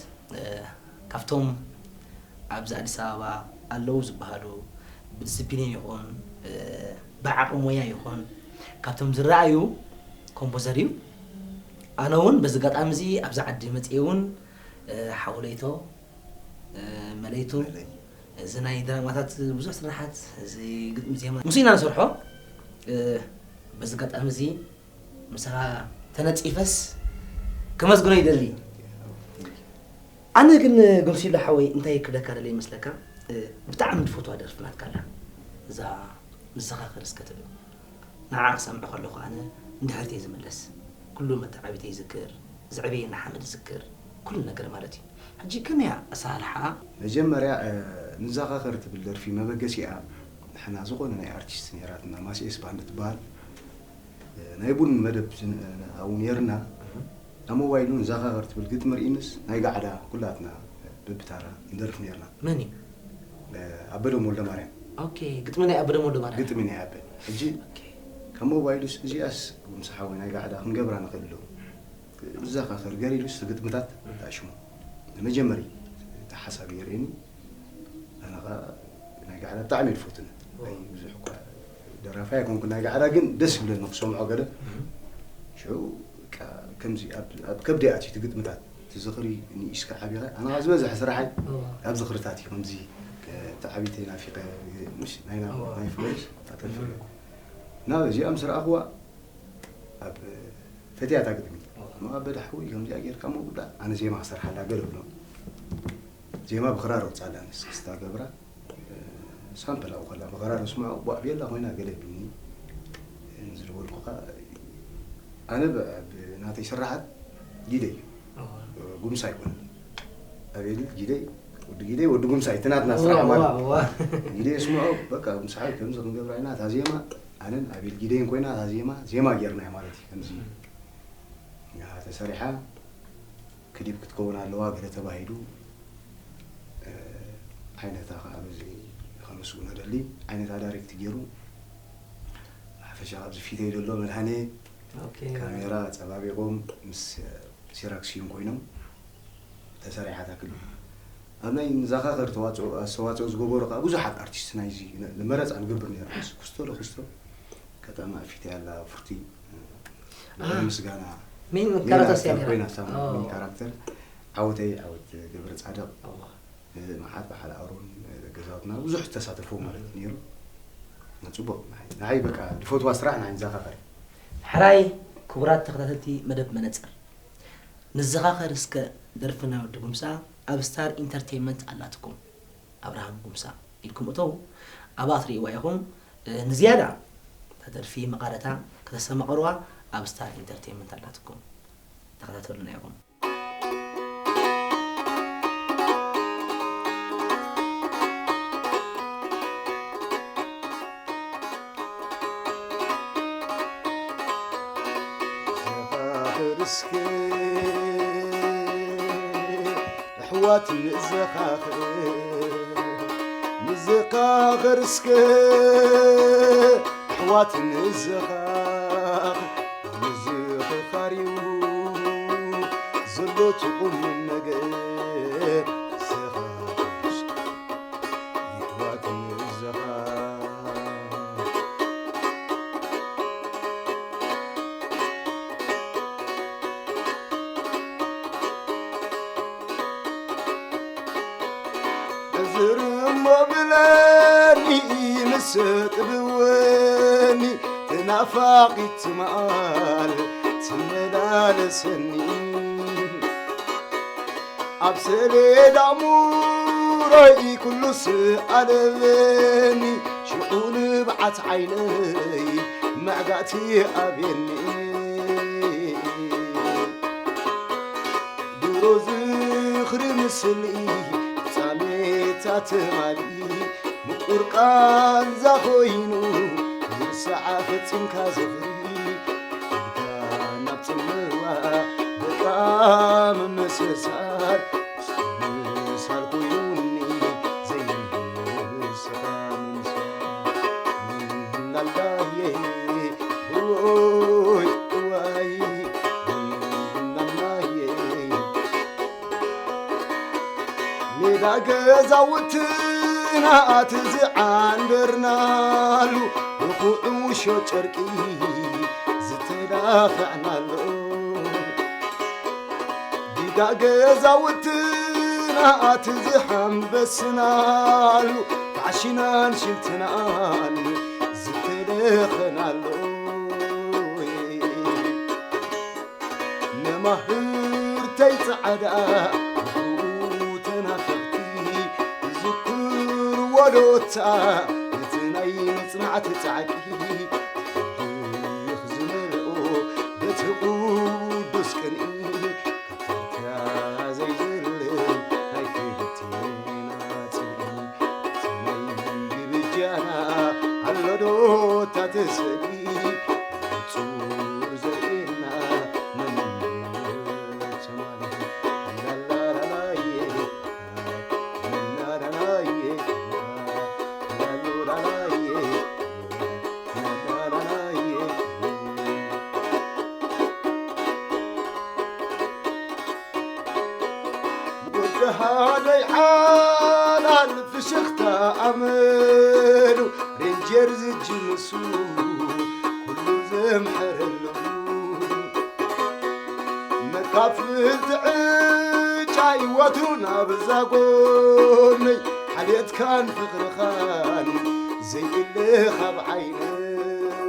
ካብቶም ኣብዚ ኣዲስ ኣበባ ኣለዉ ዝበሃሉ ብዲስፕሊን ይኹን ብዓቕሚ ሞያ ይኹን ካብቶም ዝረኣዩ ኮምፖዘር እዩ ኣነ እውን በዚ ኣጋጣሚ እዚ ኣብዚ ዓዲ መፅየ እውን ሓውለይቶ መለይቱ እዚ ናይ ድራማታት ብዙሕ ስራሓት እዚ ግጥሚ ዜማ ምስ ኢና ንሰርሖ በዚ ኣጋጣሚ እዚ ምሳኻ ተነፂፈስ ከመስግኖ ይደሊ። ኣነ ግን ጎምሲሎ ሓወይ እንታይ ክብለካ ደለ ይመስለካ? ብጣዕሚ ዝፈትዋ ደርፊ ናትካ ኣላ። እዛ ንዘኻኸር እስከ ትብል። ንዓ ክሰምዕ ከለኹ ኣነ ንድሕሪት እየ ዝምለስ። ኩሉ መተዓቢተይ ይዝክር፣ ዘዕበየና ሓመድ ይዝክር፣ ኩሉ ነገር ማለት እዩ። ሕጂ ከመይ እያ ኣሰራርሓኣ? መጀመርያ ንዘኻኸር ትብል ደርፊ መበገሲኣ ንሕና ዝኾነ ናይ ኣርቲስት ነይራትና ማስኤስ ባንድ ትበሃል ናይ ቡን መደብ ኣብኡ ነይርና። ኣብ ሞባይሉ ንዘኻኸር ትብል ግጥሚ ርኢንስ ናይ ጋዕዳ ኩላትና ብብታራ ንደርፍ ነይርና። መን እዩ? ኣበዶም ወልደ ማርያም። ኦኬ፣ ግጥሚ ናይ ኣበዶም ወልደ ማርያም። ግጥሚ ናይ ኣበ ሕጂ ካብ ሞባይሉስ እዚኣስ ጉምሳ ሓወይ ናይ ጋዕዳ ክንገብራ ንኽእል ዶ? ንዘኻኸር ገር ኢሉስ ግጥምታት ተኣሽሙ ንመጀመሪ እቲ ሓሳብ የርእየኒ። ኣነ ኸዓ ናይ ጋዕዳ ብጣዕሚ እየ ዝፈትነ። ኣይ ብዙሕ እኳ ደራፋይ ኣይኮንኩን ናይ ጋዕዳ ግን ደስ ይብለኒ ክሰምዖ ገለ። ሽዑ በቃ ከምዚ ኣብ ኣብ ከብደይ ኣትዩ እቲ ግጥምታት እቲ ዝኽሪ ንኢስካ ዓቢኻ ኣነ ኸዓ ዝበዝሐ ስራሐይ ኣብ ዝኽርታት እዩ ከምዚ ተዓቢተይ ናፊቐ ምሽ ናይ ናብ ናይ ፍሬሽ ኣተልፍ እና በዚኦም ዝረኣኽዋ ኣብ ፈትያታ ግጥሚ እሞ ኣበደ ሓወይ ከምዚኣ ጌርካ እሞ ጉዳ ኣነ ዜማ ክሰርሓላ ገለ ብሎ ዜማ ብኽራር ኣውጻላ ንስክስታ ገብራ ሳምፕል ኣብኡ ከላ ብኽራር ስምዖ ቧዕ ቤላ ኮይና ገለ ይብልኒ ዝደወልኩኻ ኣነ ብናተይ ስራሓት ጊደይ ጉምሳ ይኮነ ኣቤል ጊደይ ወዲ ጊደይ ወዲ ጉምሳ እዩ ትናትና ስራሕ ማለት ጊደይ ስምዖ በቃ ጉምሳ ሓወይ ከምዚ ክንገብራ ኢና እታ ዜማ ኣነን ኣቤል ጊደይን ኮይና እታ ዜማ ዜማ ጌርናያ ማለት እዩ ከምዚ ተሰሪሓ ክሊፕ ክትከውን ኣለዋ ገለ ተባሂሉ ዓይነታ ከዓ በዚ ከመስግኖ ደሊ ዓይነታ ዳይሬክት ገይሩ ሓፈሻ ኣብዚ ፊተይ ዘሎ መድሃኔ ካሜራ ፀባቢቆም ምስ ሲራክስዩም ኮይኖም ተሰሪሓታ ክሊፕ ኣብ ናይ ንዘኻኸር ተዋፅኦ ኣስተዋፅኦ ዝገበሩ ከዓ ብዙሓት ኣርቲስት ናይዚ ንመረፃ ንገብር ነርና ክስቶ ዶ ክስቶ ከተማ ፊት ያላ ፍርቲ ምስጋና ሜን ካራክተር ኮይና ሳማ ሜን ካራክተር ዓወተይ ዓወት ገብረ ፃድቕ መዓት በዓል ኣሮን ገዛውትና ብዙሕ ዝተሳተፉ ማለት ነይሩ። ፅቡቕ ንዓይ በቃ ዝፈትዋ ስራሕ ንዓይ ንዘኻኸር። ሕራይ ክቡራት ተኸታተልቲ መደብ መነፅር ንዘኻኸር እስከ ደርፊ ናይ ወዲ ጉምሳ ኣብ ስታር ኢንተርቴይንመንት ኣላትኩም ኣብርሃም ጉምሳ ኢልኩም እተው ኣብኣ ትርእይዋ ኢኹም። ንዝያዳ እታ ደርፊ መቓረታ ከተስተማቕርዋ ኣብ ስታር ኢንተርቴይንመንት ኣላትኩም ተኸታተሉና ኢኹም። ዘኻኽር እስከ ኣሕዋት ንዘኻኽር ንዘኻኽር እስከ ኣሕዋት ንዘኻኽር ምዝኽኻር እዩ ዘሎ እቲ ቁም ነገር ዘኻኽር እስከ የሕዋት ንዘኻኽር ዕዝር እሞ ብለኒ ምስ ጥብወኒ ትናፋቒት ትማል ትመላለሰኒ ኣብ ሰሌዳ ሙሮይ ኩሉስ ኣለበኒ ሽዑ ንብዓት ዓይነይ መዕጋእቲ ኣብየኒ ድሮ ዝኽሪ ምስሊ ጻሜታ ትማሊ ምቁር ቃንዛ ኮይኑ ንስዓ ፈጺምካ ዝኽሪ ኢልካ ናብ ጽምዋ በቃ ምምስሳል ምሳል ኮይኑኒ ዘይንስኻ ምምስል ላላየ ወይ ወይ ላላየ ሜዳ ገዛውትና እቲ ዝዓንደርናሉ ብኹዕ ውሾ ጨርቂ ዝተዳፈዕናሉ ዲጋ ገዛውትና እቲ ዝሓንበስናሉ ፋሽናን ሽልትናን ዝተደኸናሉ ነማህር ጸዓዳ ተናፈቕቲ ዝክር ወዶታ ነቲ ናይ መጽናዕቲ ጻዕቂ ትሕልኽ ዝመልኦ በቲ ቅዱስ ቅንኢ ካብታ ዘይዘልል ናይ ክልቴና ጽልኢ እቲ ናይ ግብጃና ኣሎዶታ ተሰዲ ብንጹር ዘርእየና መንነት ተማልኡ ላላላላየ ወደሃደይ ሓላል ፍሽኽታ ኣመሉ ሬንጀር ዝጅንሱ ኩሉ ዘምሐረሉ መካፍል ትዕጫ ይወትሩ ናብ ዛጎነይ ሓልየትካን ፍቕርኻን ዘይእለ ካብ ዓይነ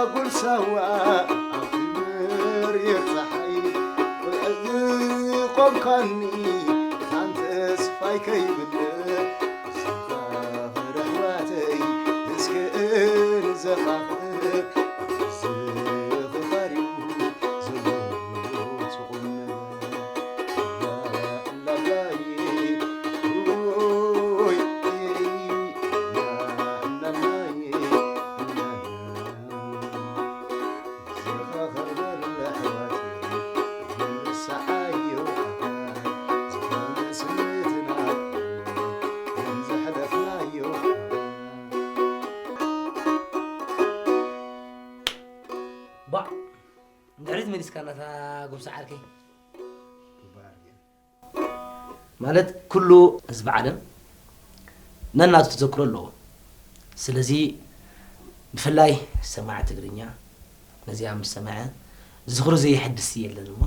ኣጉል ሳዋ ኣብቲ መሬት ፀሓይ ቁልዕዚ ቆምካኒ ታን ተስፋይ ከይብል ዘኻኽር ኣሕዋተይ እስከ እንዘኻኽር ዝኽኻር እዩ ዘሎ ትቑም ባዕ ንድሕሪት መሊስካ እናታ ጉብሳ ዓርከይ። ማለት ኩሉ ህዝቢ ዓለም ነናቱ ተዘክሮ ኣለዎ። ስለዚ ብፍላይ ሰማዒ ትግርኛ ነዚኣ ምስ ሰምዐ ዝኽሩ ዘየሐድስ የለን እሞ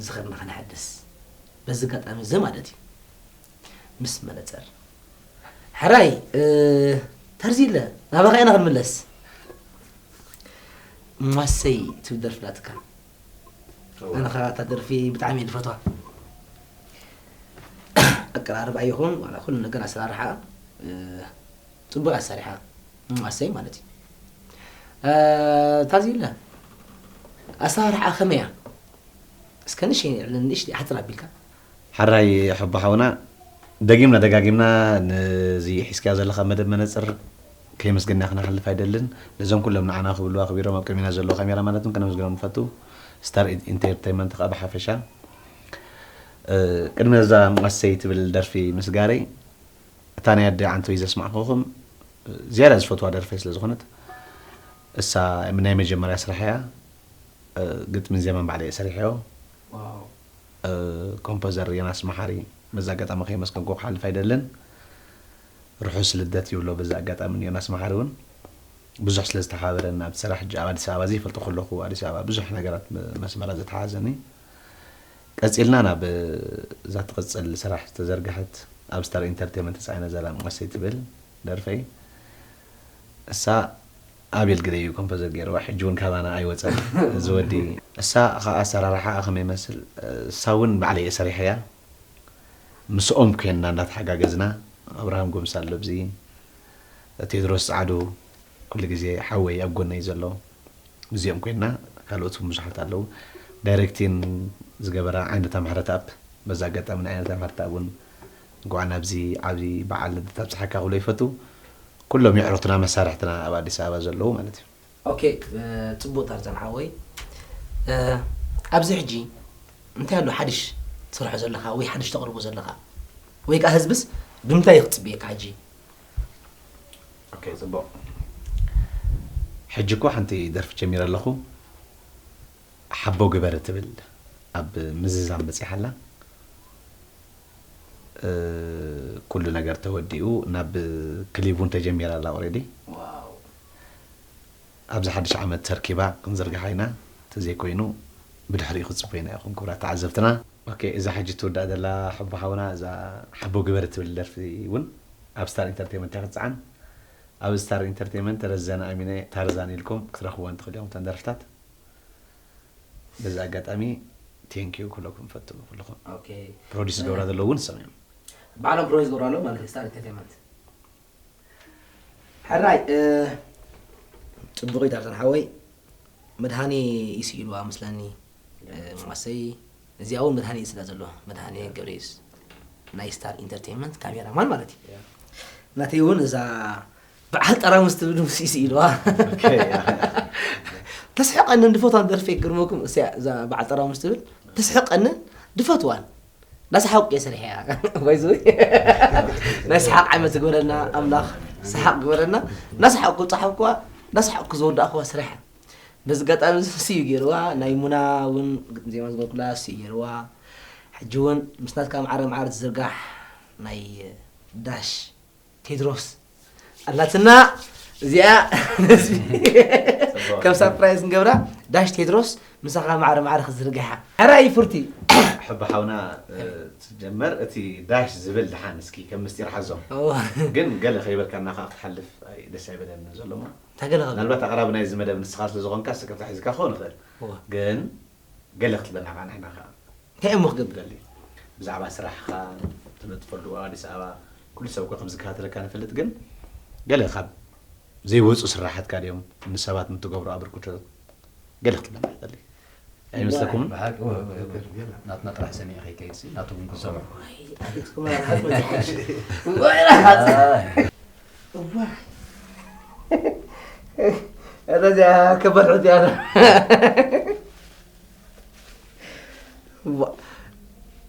ዝኽርና ከነሐድስ በዚ ኣጋጣሚ እዚ ማለት እዩ። ምስ መነፀር ሕራይ ተርዚለ ናባኻ ኢና ክንምለስ። ሟሰይ ትብል ደርፊ ናትካ። ኣነ ኸዓ እታ ደርፊ ብጣዕሚ እየ ዝፈትዋ። ኣቀራርባ ይኹን ዋላ ኩሉ ነገር ኣሰራርሓ ጽቡቕ ኣሰሪሓ። ኣሰይ ማለት እዩ። ታዚለ ኣሰራርሓ ከመይ እያ? እስከ ንእሽተይ ንእሽተይ ሓጽር ኣቢልካ። ሓራይ ሕቦ ሓውና፣ ደጊምና ደጋጊምና ነዚ ሒዝካዮ ዘለኻ መደብ መነጽር ከየመስገንና ክነሕልፍ ኣይደልን። ነዞም ኩሎም ንዓና ክብሉ ኣኽቢሮም ኣብ ቅድሚና ዘለዉ ካሜራማናት እውን ከነመስግኖም ንፈቱ። ስታር ኢንተርተይመንት ከኣ ብሓፈሻ ቅድሚ ነዛ ኣሰይ ትብል ደርፊ ምስጋረይ እታ ናይ ኣደ ዓንተወይ ዘስማዕኹኹም ዝያዳ ዝፈትዋ ደርፈይ ስለ ዝኾነት እሳ ናይ መጀመርያ ስራሕ እያ። ግጥምን ዜማን ባዕለይ እየ ሰሪሐዮ። ኮምፖዘር ዮናስ መሓሪ በዚ ኣጋጣሚ ከየመስገንኩ ክሓልፍ ኣይደልን። ርሑስ ልደት ይብሎ በዚ ኣጋጣሚ ንዮናስ መሓሪ እውን ብዙሕ ስለ ዝተሓባበረኒ ኣብቲ ስራሕ ሕጂ ኣብ ኣዲስ ኣበባ ዘይፈልጦ ከለኹ ኣዲስ ኣበባ ብዙሕ ነገራት ምስ ኣስመራ ዘተሓሓዘኒ ቀጺልና ናብ እዛ ትቕጽል ስራሕ ዝተዘርግሐት ኣብ ስታር ኢንተርቴመንት ተጻዒና ዘላ መቐሰይ ትብል ደርፈይ እሳ ኣቤል ግደይ እዩ ኮምፖዘር ገይርዋ ሕጂ እውን ካባና ኣይወፀን እዚ ወዲ እሳ ከዓ ኣሰራርሓ ከመይ ይመስል እሳ እውን ባዕለይ እየ ሰሪሐያ ምስኦም ኮይንና እንዳተሓጋገዝና ኣብርሃም ጎምሳ ኣሎ ኣብዚ ቴድሮስ ፃዕዱ ኩሉ ግዜ ሓወይ ኣብ ጎነይ ዘሎ ምስዚኦም ኮይንና ካልኦት እውን ብዙሓት ኣለዉ ዳይሬክቲን ዝገበራ ዓይነታ ምሕረት ኣብ በዚ ኣጋጣሚ ንዓይነታ ምሕረት ኣብ እውን እንኳዕ ናብዚ ዓብዪ በዓል ልደት ኣብፅሓካ ክብሎ ይፈቱ ኩሎም የዕሩኽትና መሳርሕትና ኣብ ኣዲስ ኣበባ ዘለዉ ማለት እዩ ኦኬ ፅቡቅ ታርዛን ሓወይ ኣብዚ ሕጂ እንታይ ኣሎ ሓድሽ ትሰርሖ ዘለኻ ወይ ሓድሽ ተቕርቦ ዘለኻ ወይ ከዓ ህዝብስ ብምንታይ ክፅብየካ ሕጂ ኦኬ ፅቡቅ ሕጂ እኮ ሓንቲ ደርፊ ጀሚረ ኣለኹ ሓቦ ግበር እትብል ኣብ ምዝዛም በፂሓ ኣላ ኩሉ ነገር ተወዲኡ ናብ ክሊብ እውን ተጀሚራ ኣላ ኦሬዲ ኣብዚ ሓድሽ ዓመት ተርኪባ ክንዝርግሓ ኢና ተዘይኮይኑ ብድሕሪኡ ክፅበዩና ኢኹም ክብራት ተዓዘብትና ኦኬ እዛ ሕጂ ትውዳእ ዘላ ሕቦ ሓውና እዛ ሓቦ ግበር እትብል ደርፊ እውን ኣብ ስታር ኢንተርቴመንት እያ ክትፅዓን ኣብ ስታር ኢንተርቴመንት ረዘነ ኣሚነ ታርዛን ኢልኩም ክትረኽብወን ትኽእሉ ኢኹም እተን ደርፍታት በዚ ኣጋጣሚ Thank you ኩለኩም ፈትሙ ኩለኹም። Okay። ፕሮዲስ ዝገብራ ዘለዉ ንሶም እዮም። ባዕሎም ፕሮዲስ ዝገብሩ ኣለዉ ማለት እዩ፣ ስታር ኢንተርቴይንመንት። ሕራይ፣ እ፣ ጽቡቕ እዩ ዳርተን ሓወይ። መድሃኔ እዩ ስኢልዋ መስለኒ። እ፣ ማሰይ፣ እዚኣ እውን መድሃኔ እዩ ስላ ዘሎ። መድሃኔ ገብረየስ ናይ ስታር ኢንተርቴይንመንት ካሜራማን ማለት እዩ። ናተይ እውን እዛ በዓል ጠራሙስ ትብል ምስ እዩ ስኢልዋ። Okay፣ ያ። ተስሕቐንን ድፈትዋን ደርፊ ይግርመኩም። እዚኣ፣ እዛ በዓል ጠራሙስ ትብል ተስሕቐንን ድፈትዋን። እንዳሰሓቕኩ እየ ሰሪሐያ። ባይዘወይ፣ ናይ ሰሓቕ ዓመት ግበረልና ኣምላኽ፣ ሰሓቕ ግበረልና። እንዳሰሓቕኩ ጸሓፍኩዋ፣ እንዳሰሓቕኩ ዝወዳእኩዋ ስራሕ። በዚ ኣጋጣሚ እዚ ስዩ ገይርዋ፣ ናይ ሙና እውን ግጥም ዜማ ዝገበርኩላ ስዩ ገይርዋ። ሕጂ እውን ምስ ናትካ ማዕረ ማዕረ ትዝርጋሕ ናይ ዳሽ ቴድሮስ ኣላትና። እዚኣ ነዚ ከም ሳፕራይዝ ንገብራ። ዳሽ ቴድሮስ ምሳኻ ማዕረ ማዕረ ክትዝርግሓ። ሕራይ ፍርቲ። ሕቢ ሓውና፣ እ፣ ትጀመር እቲ ዳሽ ዝብል ድሓን እስኪ ከም ምስጢር ሓዞ። እዋ። ግን ገለ ከይበልካና ከዓ ክትሓልፍ ኣይ-፣ ደስ ኣይበለኒ ዘሎ እሞ። እንታይ ገለ ከብል? ምናልባት ኣቕራቢ ናይዚ መደብ ንስኻ ስለ ዝኾንካ ስክርታ ሒዝካ ክኸውን ይኽእል። እዋ። ግን ገለ ክትብለና ከዓ ንሕና ከዓ እንታይ እሞ ክገብር? ደሊ። ብዛዕባ ስራሕኻ ትነጥፈሉ ኣብ ኣዲስ ኣበባ ኩሉ ሰብ እኮ ከም ዝከታተለካ ንፈልጥ፣ ግን ገለ ካብ ዘይወፁ ስራሓትካ ድዮም ንሰባት ንትገብሮ ኣበርክቶ ገለ ክትብለና ትደሊ? ኣይመስለኩምን? ብሓቂ ወ-፣ ወ-፣ ወ-፣ ናትና ጥራሕ ሰሚዐ ከይከይድሲ ናቱ እውን ክሰምዑ። ኣቤትኩም ኣርሓት መፅሓሽ። ወይ ርሓት። እዋ። እዛ እዚኣ ከባድ ሕቶ እያ። እዋ።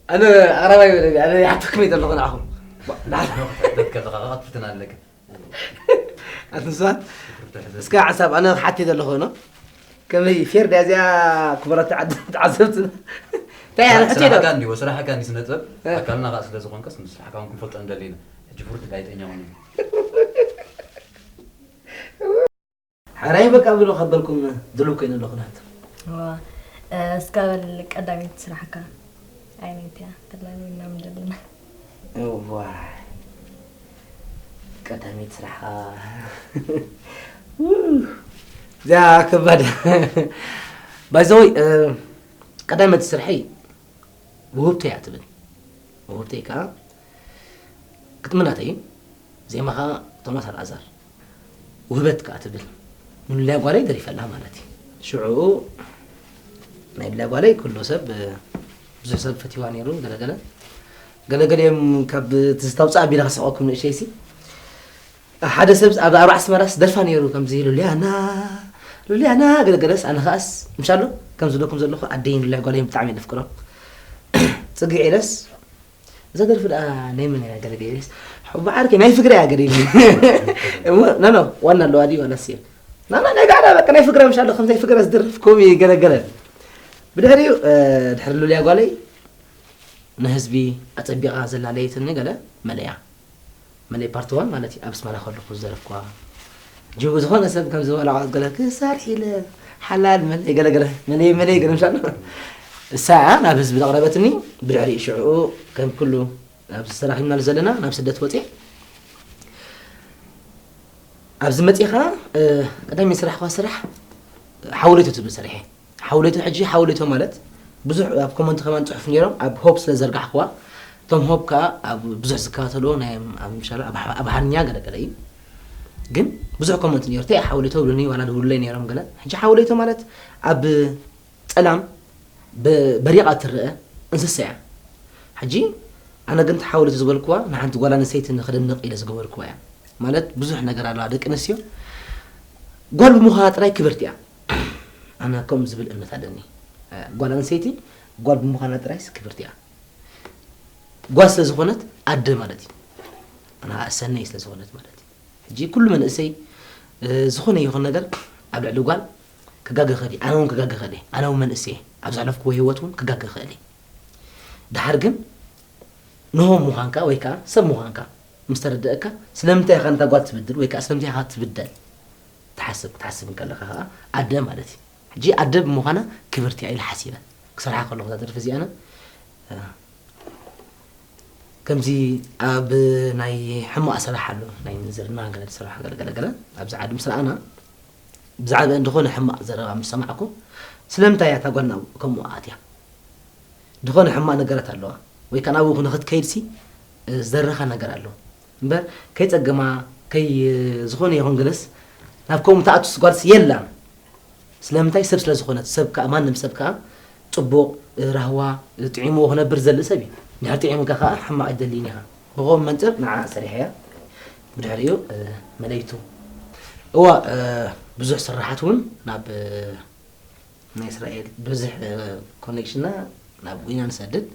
ኣነ ኣቕራባይ በለኒ፣ ኣነ ይሓተኩም እየ ዘለኹ ንዓኹም። እዋ፣ ንዓኹም። ክትሕተት ከለኻ ከዓ ክትፍትን ኣለካ። ኣንቱሳት፣ እስከ ሓሳብ ኣነ ክሓትት ዘለኹ ነው። ከመይ ፌር ድያ እዚኣ ክቡራት ተዓዘ-፣ ተዓዘብትና? እንታይ እያ፣ ኣነ ሕቶ ስራሕካ ኢለ። እንዲዎ፣ ስራሕካ እንዲ ስነ ጥበብ፣ እ። ኣካልና ከዓ ስለ ዝኾንካስ፣ ንስራሕካ እውን ክንፈልጦ ንደሊ ኢና። ሕጂ ፍሩት ኣይጠኛ ኾነ። ሕራይ በቃ ብሎ ከበልኩም ድሉው ኮይነ ኣለኹ ናቱ። እዋ፣ እ፣ እስካ በል ቀዳሚት ስራሕካ ኣይነይቲ እያ፣ ተላሚ ምናምን ደለና። እዋ፣ ቀዳሚት ስራሕኻ። እዚኣ ከባድ። ባይዘወይ፣ እ፣ ቀዳመይቲ ስርሐይ ውህብቶ እያ ትብል። ውህብቶ ከዓ ግጥሚ ናተይ እዩ። ዜማ ከዓ ቶማስ ኣልኣዛር። ውህበት ከዓ ትብል። ንሉልያ ጓለይ ደሪፈላ ማለት እዩ። ሽዑ ናይ ሉልያ ጓለይ ኩሉ ሰብ፣ እ፣ ብዙሕ ሰብ ፈትዋ ነይሩ፣ ገለገለ። ገለገለ እዮም ካብ ትዝታ ውፅእ ኣቢለ ከስሕቐኩም ንእሸይሲ። ሓደ ሰብ ኣብ ኣርባዕ ኣስመራስ ደርፋ ነይሩ ከምዚ ሉልያና፣ ሉልያና፣ ገለገለስ፣ ኣነ ከኣስ፣ ምሻሎ፣ ከምዚ ኢለኩም ዘለኹ ኣደይን ሉልያ ጓለይን ብጣዕሚ እየ ዘፍቅሮም። ፅግዒ ኢለስ፣ እዛ ደርፊ ደኣ ናይ መን እያ ገለ ገለስ፣ ሕቡ ዓርከይ ናይ ፍግረ እያ ገለ ኢሉ። እሞ፣ ኖ፣ ኖ፣ ዋና ኣለዋ ድዩ ዋላስ እየ? ና፣ ና፣ ናይ ጋዕዳ በቃ ናይ ፍግረ ምሻሎ፣ ከምዚ ናይ ፍግረ ዝድርፍ ከምኡ እዩ ገለገለ። ብድሕሪኡ፣ እ፣ ድሕሪ ሉልያ ጓለይ ንህዝቢ ኣጸቢቓ ዘላለየትኒ ገለ መለያ። መለይ ፓርት ዋን ማለት እዩ፣ ኣብ ኣስመራ ከለኹ ዝደረፍኩዋ። ጅቡ ዝኾነ ሰብ ከም ዝበላ ቆጽ ገለ ክሳር ሒለ ሓላል መለይ ገለ ገለ፣ መለይ መለይ ገለ ምሻሎ። እሳ እያ ናብ ህዝቢ ዘቕረበትኒ። ብድሕሪኡ ሽዕኡ ከም ኩሉ ኣብዚ ተራኺብናሉ ዘለና ናብ ስደት ወፅየ። ኣብዚ መፅኻ፣ እ፣ ቀዳሚ ስራሕኳ ስራሕ ሓውለይቶ ትብል ሰሪሐ። ሓውለይቶ ሕጂ ሓውለይቶ ማለት ብዙሕ ኣብ ኮመንት ከማን ጽሑፍ ነይሮም፣ ኣብ ሆፕ ስለ ዘርጋሕክዋ፣ እቶም ሆፕ ከኣ ኣብ ብዙሕ ዝከታተልዎ ናይ ኣብ ምሻሎ ኣብ ሓ-፣ ኣብ ሓርኛ ገለ ገለ እዩ። ግን ብዙሕ ኮመንት ነይሩ፣ "ተይ ሓውለይቶ" ብሉኒ፣ ዋላ ድውሉለይ ነይሮም ገለ። ሕጂ ሓውለይቶ ማለት ኣብ ጸላም በ-፣ በሪቓ ትረአ እንስሳ እያ። ሕጂ ኣነ ግን ሓውለይቶ ዝበልክዋ ንሓንቲ ጓል ኣንስተይቲ ንኸደንቕ ኢለ ዝገበርክዋ እያ። ማለት ብዙሕ ነገር ኣለዋ፣ ደቂ ኣንስትዮ ጓል ብምዃና ጥራይ ክብርቲ እያ። ኣነ ከምኡ ዝብል እምነት ኣለኒ። እ፣ ጓል ኣንስተይቲ ጓል ብምዃና ጥራይስ ክብርቲ እያ። ጓል ስለ ዝኾነት ኣደ ማለት እዩ። ኣነ ኸዓ ሰነይ ስለ ዝኾነት ማለት እዩ። ሕጂ ኩሉ መንእሰይ፣ እ፣ ዝኾነ ይኹን ነገር ኣብ ልዕሊ ጓል ክጋገ ይኽእል እዩ። ኣነ እውን ክጋገ ይኽእል እየ። ኣነ እውን መንእሰይ እየ። ኣብ ዘሕለፍክዎ ህይወት እውን ክጋገ ይኽእል እየ። ደሓር ግን ንሆም ምዃንካ ወይ ከዓ ሰብ ምዃንካ ምስ ተረደአካ፣ ስለምንታይ ኢኻ ነታ ጓል ትብድል ወይ ከዓ ስለምንታይ ኢኻ ትብደል? ትሓስብ፣ ክትሓስብ እንከለኻ ኸዓ ኣደ ማለት እዩ። ሕጂ ኣደ ብምዃና ክብርቲ እያ ኢለ ሓሲበ ክሰርሓ ከለኹ እዛ ደርፊ እዚኣ ኣነ፣ እ፣ ከምዚ ኣብ ናይ ሕማቕ ስራሕ ኣሎ፣ ናይ ንዝርና ገለ ዝስራሕ ገለ ገለ ገለ ኣብዚ ዓዲ ምስ ረኣና ብዛዕባ ዝኾነ ሕማቕ ዘረባ ምስ ሰማዕኩ፣ ስለምንታይ እያ እታ ጓልና ከምኡ ኣትያ? ዝኾነ ሕማቕ ነገራት ኣለዋ ወይ ከዓ ናብኡ ንኽትከይድሲ ዝደረኻ ነገር ኣሎ እምበር ከይፀገማ ከይ ዝኾነ ይኹን ገለስ ናብ ከምኡ ትኣቱስ ጓልሲ የላን። ስለምንታይ ሰብ ስለ ዝኾነት ሰብ ከዓ ማንም ሰብ ከዓ ፅቡቕ ራህዋ ጥዒምዎ ክነብር ዝደሊ ሰብ እዩ። እንድሕር ጥዒሙካ ከዓ ሕማቕ ኣይደልይን ኢኻ። ብኸም መንፅር ንዓ ሰሪሐያ ብድሕሪኡ መለይቱ እዋ ብዙሕ ስራሓት እውን ናብ ናይ እስራኤል ብዙሕ ኮኔክሽንና ናብ ጉይና ንሰድድ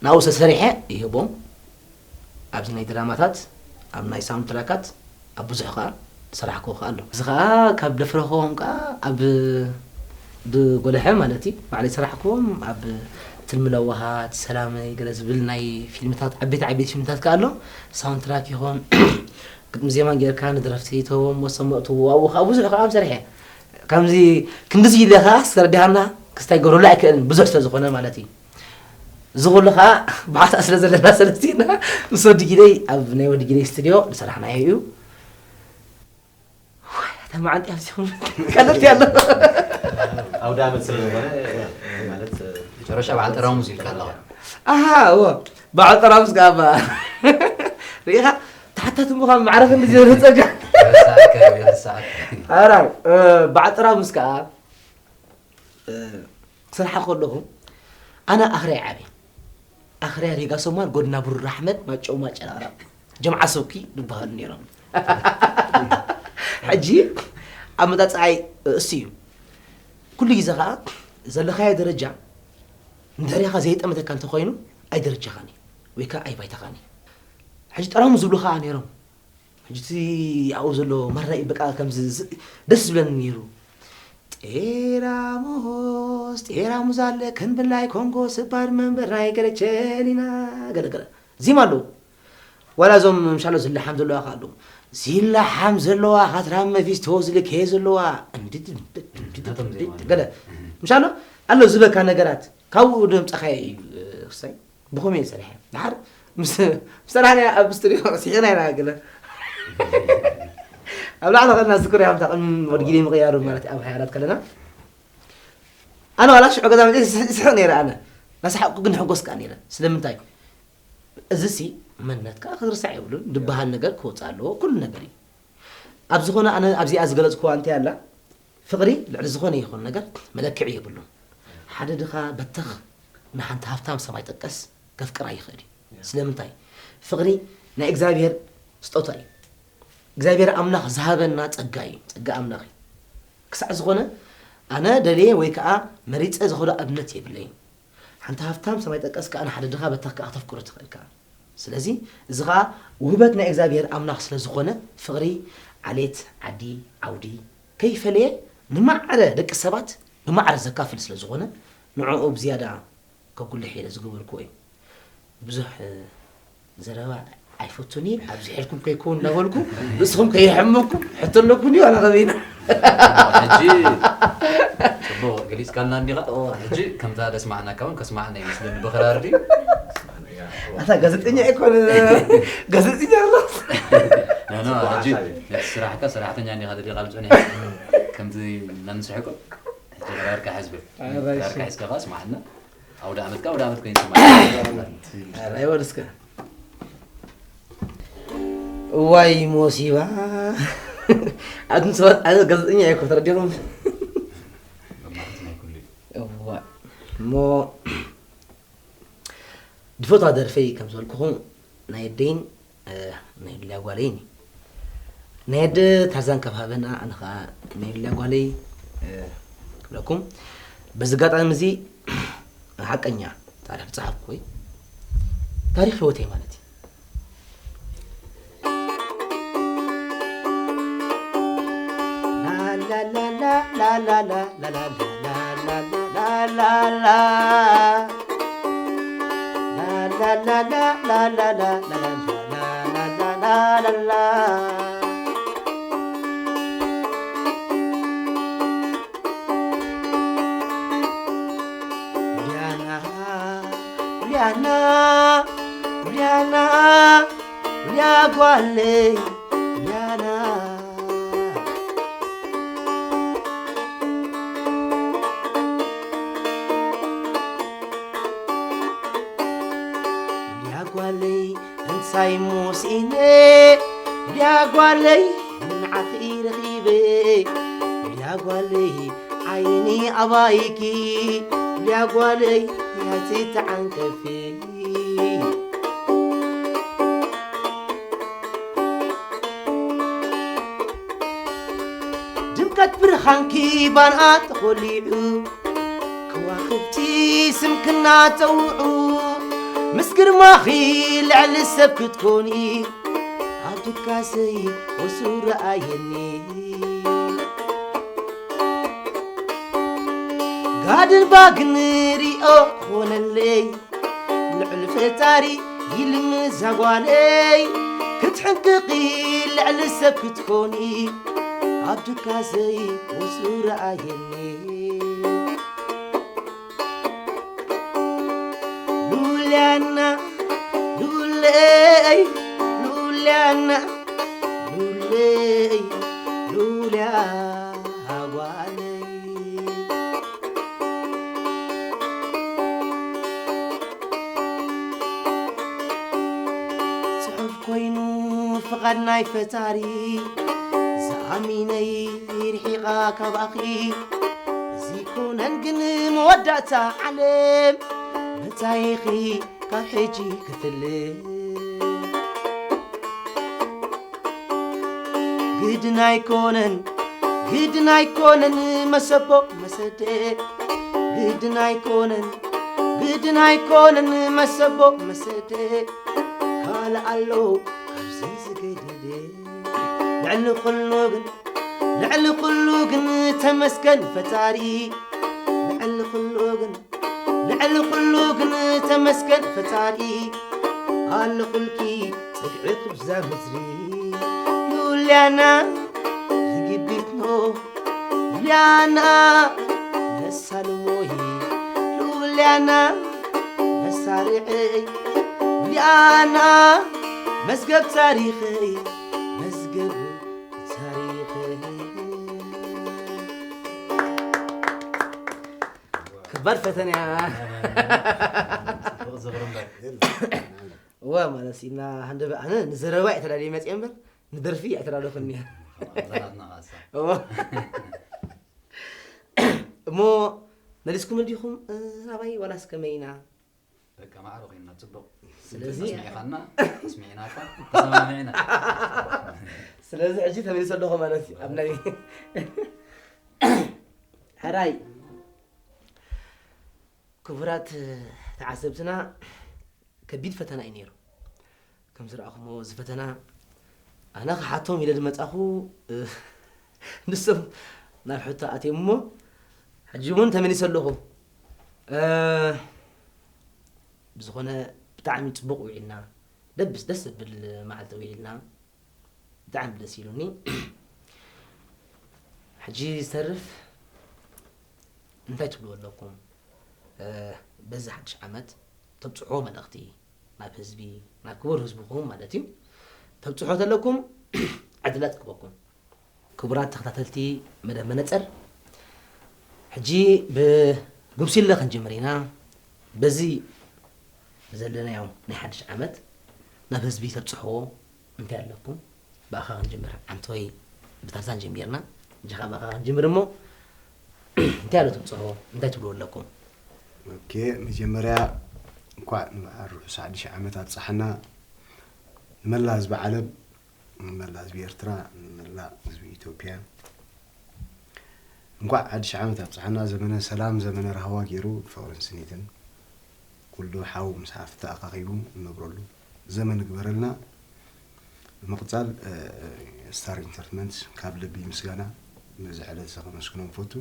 ናብኡ ሰሰሪሐ ይህቦም ኣብዚ ናይ ድራማታት ኣብ ናይ ሳውንድ ትራካት ኣብ ብዙሕ ከዓ ዝሰራሕክዎ ከዓ ኣሎ እዚ ከዓ ካብ ደፍረኽዎም ከዓ ኣብ ብጎለሐ ማለት እዩ ባዕለይ ዝሰራሕክዎም ኣብ ትልሚ ለዋሃት ሰላመይ ገለ ዝብል ናይ ፊልምታት ዓበይቲ ዓበይቲ ፊልምታት ከዓ ኣሎ ሳውንድ ትራክ ይኹን ግጥሚ ዜማን ጌርካ ንድረፍቲ ተዎም ወሰመእትዎ ኣብኡ ከዓ ብዙሕ ከዓ ሰሪሐ ከምዚ ክንድዚ ኢለ ከዓ ዝተረድሃና ክስታይ ገብረሉ ኣይክእልን ብዙሕ ስለ ዝኾነ ማለት እዩ እዚ ኩሉ ከዓ ብሓታ ስለ ዘለና ሰለስቲና ምስ ወዲ ጊደይ ኣብ ናይ ወዲ ጊደይ ስትድዮ ዝሰራሕናዮ እዩ ተማዓንቲ ኣብዚኹም ቀለልቲ ኣሎ ኣውደ ዓመት ስለ ዝኾነ ማለት መጨረሻ በዓል ጠራሙዝ ኢልካ ኣለኻ ኣሃ እዎ በዓል ጠራሙዝ ከዓ ባ ርኢኻ ተሓታቲ ምዃን ማዕረ ክንዲ ዝበለ ፀጋ ረሳዕከ ረሳዕከ ኣራይ በዓል ጠራሙዝ ከዓ ክሰርሓ ከለኹ ኣነ ኣኽርያ ዓብየ ኣኽርያ ሪጋ ሶማል ጎድና ብሩር ኣሕመድ ማጨው ማጨራራ ጀምዓ ሰብኪ ዝበሃሉ ነይሮም ሕጂ ኣመፃፅኣይ እሱ እዩ ኩሉ ግዜ ከዓ ዘለኻዮ ደረጃ ንድሕሪኻ ዘይጠመተካ እንተኮይኑ ኣይ ደረጃኻን እዩ ወይ ከዓ ኣይ ባይታኻን እዩ ሕጂ ጠራሙ ዝብሉ ከዓ ነይሮም ሕጂ እቲ ኣብኡ ዘሎ ማራ እዩ በቃ ከምዚ ዝ- ደስ ዝብለኒ ነይሩ ጤራሙስ ጤራሙዝ ኣለ ከም ብላይ ኮንጎ ስባድ መንበር ናይ ገለቸሊና ገለገለ ዚማ ኣለዉ ዋላ እዞም ምሻሎ ዝለሓም ዘለዋ ከዓ ኣለዉ ዚለሓም ዘለዋ ካትራም መፊስቶ ዝልከየ ዘለዋ እንድድ እንድድ እንድድ እንድድ ገለ ምሻሎ ኣሎ ዝበካ ነገራት ካብኡ ደምፀኻዮ እዩ ክሳይ ብኸመይ እየ ሰሪሐ ድሓር ምስ ሰራሕና ኣብ ስትድዮ ስሒቕና ኢና ገለ ኣብ ላዕሊ ከልና ዝክር ያምታ ቅድሚ ወድጊደ ምቕያሩ ማለት ኣብ ሓያላት ከለና ኣነ ዋላ ሽዑ ገዛ መፅእ ይስሕቕ ነይረ ኣነ ናስሓቅኩ ግን ሕጎስ ከዓ ነይረ ስለምንታይ እዚ ሲ መንነትካ ክርሳዕ የብሉን ዝበሃል ነገር ክወፅእ ኣለዎ ኩሉ ነገር እዩ ኣብ ዝኾነ ኣነ ኣብዚኣ ዝገለፅኩዋ እንታይ ኣላ ፍቕሪ ልዕሊ ዝኾነ ይኹን ነገር መለክዒ የብሉን ሓደ ድኻ በተኽ ንሓንቲ ሃፍታም ሰማይ ጠቀስ ከፍቅራ ይኽእል እዩ ስለምንታይ ፍቕሪ ናይ እግዚኣብሔር ስጦታ እዩ እግዚኣብሔር ኣምላኽ ዝሃበና ጸጋ እዩ ጸጋ ኣምላኽ እዩ ክሳዕ ዝኾነ ኣነ ደልየ ወይ ከዓ መሪፀ ዝኸዶ ኣብነት የብለይን ሓንቲ ሃፍታም ሰማይ ጠቀስ ከዓ ንሓደ ድኻ በተኽ ከዓ ክተፍቅሮ ትኽእል ከዓ ስለዚ እዚ ከዓ ውህበት ናይ እግዚኣብሔር ኣምላኽ ስለ ዝኾነ ፍቕሪ ዓሌት ዓዲ ዓውዲ ከይፈለየ ንማዕረ ደቂ ሰባት ብማዕረ ዘካፍል ስለ ዝኾነ ንዕኡ ብዝያዳ ከጉልሕ ኢለ ዝገበርክዎ እዩ ብዙሕ ዘረባ ኣይፈቱን እየ ኣብዚ ሕልኩም ከይከውን እናበልኩ ርእስኹም ከየሕመኩም ሕቶ ኣለኩም ድዩ ኣላ ከበይና ሕጂ ፅቡቅ ገሊፅካልና እንዲኻ ሕጂ ከምዛ ደስማዕናካ እውን ከስማዕና ይመስለኒ ብክራር ድዩ ኣታ ጋዜጠኛ ኣይኮነ ጋዜጠኛ ኣሎ ሕጂ ነቲ ስራሕካ ሰራሕተኛ እንዲኻ ደሊኻ ልፅዑን ከምዚ እናንስሕቆ ሕጂ ክራርካ ሕዝብል ክራርካ ሒዝካ ከዓ ስማዕና ኣውደ ዓመትካ ኣውደ ዓመት ኮይኑ ስማዕና ኣይወርስከ እዋይ ሞሲባ ኣቱም ሰባት ኣነ ጋዜጠኛ እየ እኮ ተረዲኹም እዋ እሞ ድፈትዋ ደርፈይ ከም ዝበልኩኹም ናይ ኣደይን ናይ ኣዱልያ ጓለይን እዩ ናይ ኣደ ታርዛን ካብ ሃበና ኣነ ከዓ ናይ ኣዱልያ ጓለይ ክብለኩም በዚ ኣጋጣሚ እዚ ሓቀኛ ታሪክ ዝፀሓፍኩ ወይ ታሪክ ህይወተይ ማለት እዩ وليانا وليانا وليا قوالي وليانا ኣይ ሙሲነ፣ ሊያ ጓለይ፣ ምንዓኺ ረኺበ፣ ሊያ ጓለይ፣ ዓይኒ ኣባይኪ፣ ሊያ ጓለይ፣ ያቲ ተዓንቀፊ። ድምቀት ብርሃንኪ ባንኣ ተኾሊዑ፣ ከዋኽብቲ ስምክና ተውዑ፣ ምስ ግርማኺ ልዕሊ ሰብ ክትኮኒ፣ ኣብ ድካሰይ ወሱ ረኣየኒ። ጋድን ባግን ሪኦ ክኾነለይ፣ ልዕሊ ፈጣሪ ይልምዛ ጓለይ፣ ክትሕንቅቒ ልዕሊ ሰብ ክትኮኒ፣ ኣብ ድካሰይ ወሱ ረኣየኒ። ሉልያና ሉለይ፣ ሉልያና ሉለይ፣ ሉልያ ጓለይ። ጽሑፍ ኮይኑ ፍቓድ ናይ ፈጣሪ፣ ዝኣሚነይ ርሒቓ ካባኺ። እዚ ኮነን ግን መወዳእታ ዓለም፣ መጻኢኺ ካብ ሕጂ ክፍልም። ግድን ኣይኮነን፣ ግድን ኣይኮነን መሰቦ መሰደ። ግድን ኣይኮነን፣ ግድን ኣይኮነን መሰቦ መሰደ። ካልእ ኣሎ ካብዚ ዝገደደ። ልዕሊ ኩሉ ግን፣ ልዕሊ ኩሉ ግን ተመስገን ፈጣሪ። ልዕሊ ኩሉ ግን፣ ልዕሊ ኩሉ ግን ተመስገን ፈጣሪ። ኣለኹልኪ ጽግዒ ክብዛ ምድሪ። ሉልያና ርግቢት ኖ፣ ሉልያና መሳልሞይ፣ ሉልያና መሳርዐይ፣ ሉልያና መዝገብ ታሪኸይ፣ መዝገብ ታሪኸይ። ከባድ ፈተና እያ። ጽቡቕ ዝኽሪ እምበር። እዋ ማለት ኢና ሃንደበ ኣነ ንዘረባ እየ ተዳልየ መፅየ እምበር ንደርፊ እየ ተዳለኹኒ። ከምኣ ዘናትና ኻሳ። እዎ። እሞ መሊስኩም እንዲኹም፣ እ፣ ናባይ ዋላስ ከመይ ኢና? በቃ ማዕረ ኮይንና፣ ጽቡቕ። ስለዚ ኣስሚዕኻና፣ ኣስሚዕናካ፣ ተሰማሚዕና። ስለዚ ሕጂ ተመሊሰ ኣለኹ ማለት እዩ። ኣብ ናይ ሕራይ ክቡራት ተዓዘብትና፣ ከቢድ ፈተና እዩ ነይሩ። ከም ዝረኣኹሞ፣ እዚ ፈተና ኣነ ክሓቶም ኢለ ዝመጻኹ፣ እ፣ ንሶም ናብ ሕቶ ኣትዮም እሞ፣ ሕጂ እውን ተመሊሰ ኣለኹ። እ፣ ብዝኾነ፣ ብጣዕሚ ጽቡቕ ውዒልና፣ ደብስ ደስ ዘብል መዓልቲ ውዒልና፣ ብጣዕሚ ደስ ኢሉኒ። ሕጂ ዝተርፍ እንታይ ትብልዎ ኣለኩም? እ፣ በዚ ሓድሽ ዓመት ተብጽሕዎ መልእኽቲ ናብ ህዝቢ፣ ናብ ክቡር ህዝብኹም ማለት እዩ፣ ተብጽሖ ተለኩም ዕድላት ክበኩም። ክቡራት ተኸታተልቲ መደብ መነጽር፣ ሕጂ ብጉብሲለ ክንጅምር ኢና። በዚ ዘለናዮ ናይ ሓድሽ ዓመት ናብ ህዝቢ ተብጽሕዎ እንታይ ኣለኩም? ብኣኻ ክንጅምር፣ ዓንተወይ፣ ብታርዛን ጀሚርና፣ ሕጂ ኸዓ ብኣኻ ክንጅምር እሞ፣ እንታይ ኣሎ ተብጽሕዎ? እንታይ ትብልዎ ኣለኩም? ኦኬ፣ መጀመርያ እንኳዕ ንበዓል ርሑስ ሓድሽ ዓመት ኣብጽሓና። ንመላእ ህዝቢ ዓለም፣ ንመላእ ህዝቢ ኤርትራ፣ ንመላእ ህዝቢ ኢትዮጵያ እንኳዕ ሓድሽ ዓመት ኣብጽሓና። ዘመነ ሰላም፣ ዘመነ ራህዋ ገይሩ፣ ፍቕርን ስኒትን፣ ኩሉ ሓው ምስ ሓፍቲ ኣኻኺቡ እንነብረሉ ዘመን ይግበረልና። ብምቕጻል፣ እ፣ ስታር ኢንተርቴንመንት ካብ ልቢ ምስጋና፣ ነዚ ዕለት እዚ ከመስግኖም እፈቱ።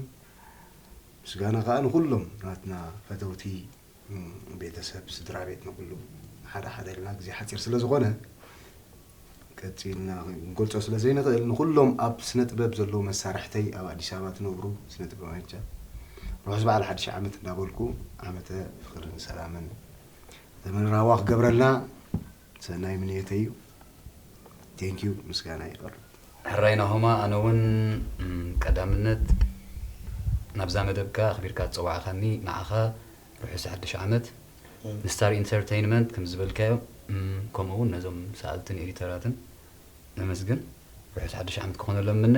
ምስጋና ከኣ ንኹሎም ናትና ፈተውቲ፣ ም፣ ቤተሰብ፣ ስድራ ቤት፣ ንኹሉ ሓደ ሓደ ኢልና፣ ግዜ ሓጺር ስለ ዝኾነ፣ ቀጺልና ክንገልጾ ስለ ዘይንኽእል፣ ንኹሎም ኣብ ስነ ጥበብ ዘለዉ መሳርሕተይ፣ ኣብ ኣዲስ ኣበባ ትነብሩ ስነ ጥበባውያን፣ ርሑስ በዓል ሓድሽ ዓመት እንዳበልኩ፣ ዓመተ ፍቕርን ሰላምን ዘመነ ራህዋ ክገብረልና ሰናይ ምንየተይ እዩ። ቴንኪዩ፣ ምስጋና የቕርብ። ሕራይ ናሆማ፣ ኣነ እውን፣ ም፣ ቀዳምነት ናብዛ መደብካ ኣኽቢርካ ዝጸዋዕካኒ ንዓኻ ርሑስ ሓድሽ ዓመት። ም። ንስታር ኢንተርተይንመንት ከም ዝበልካዮ፣ ከምኡ እውን ነዞም ሰኣልትን ኤዲተራትን ነመስግን። ርሑስ ሓድሽ ዓመት ክኾነሎም እምነ።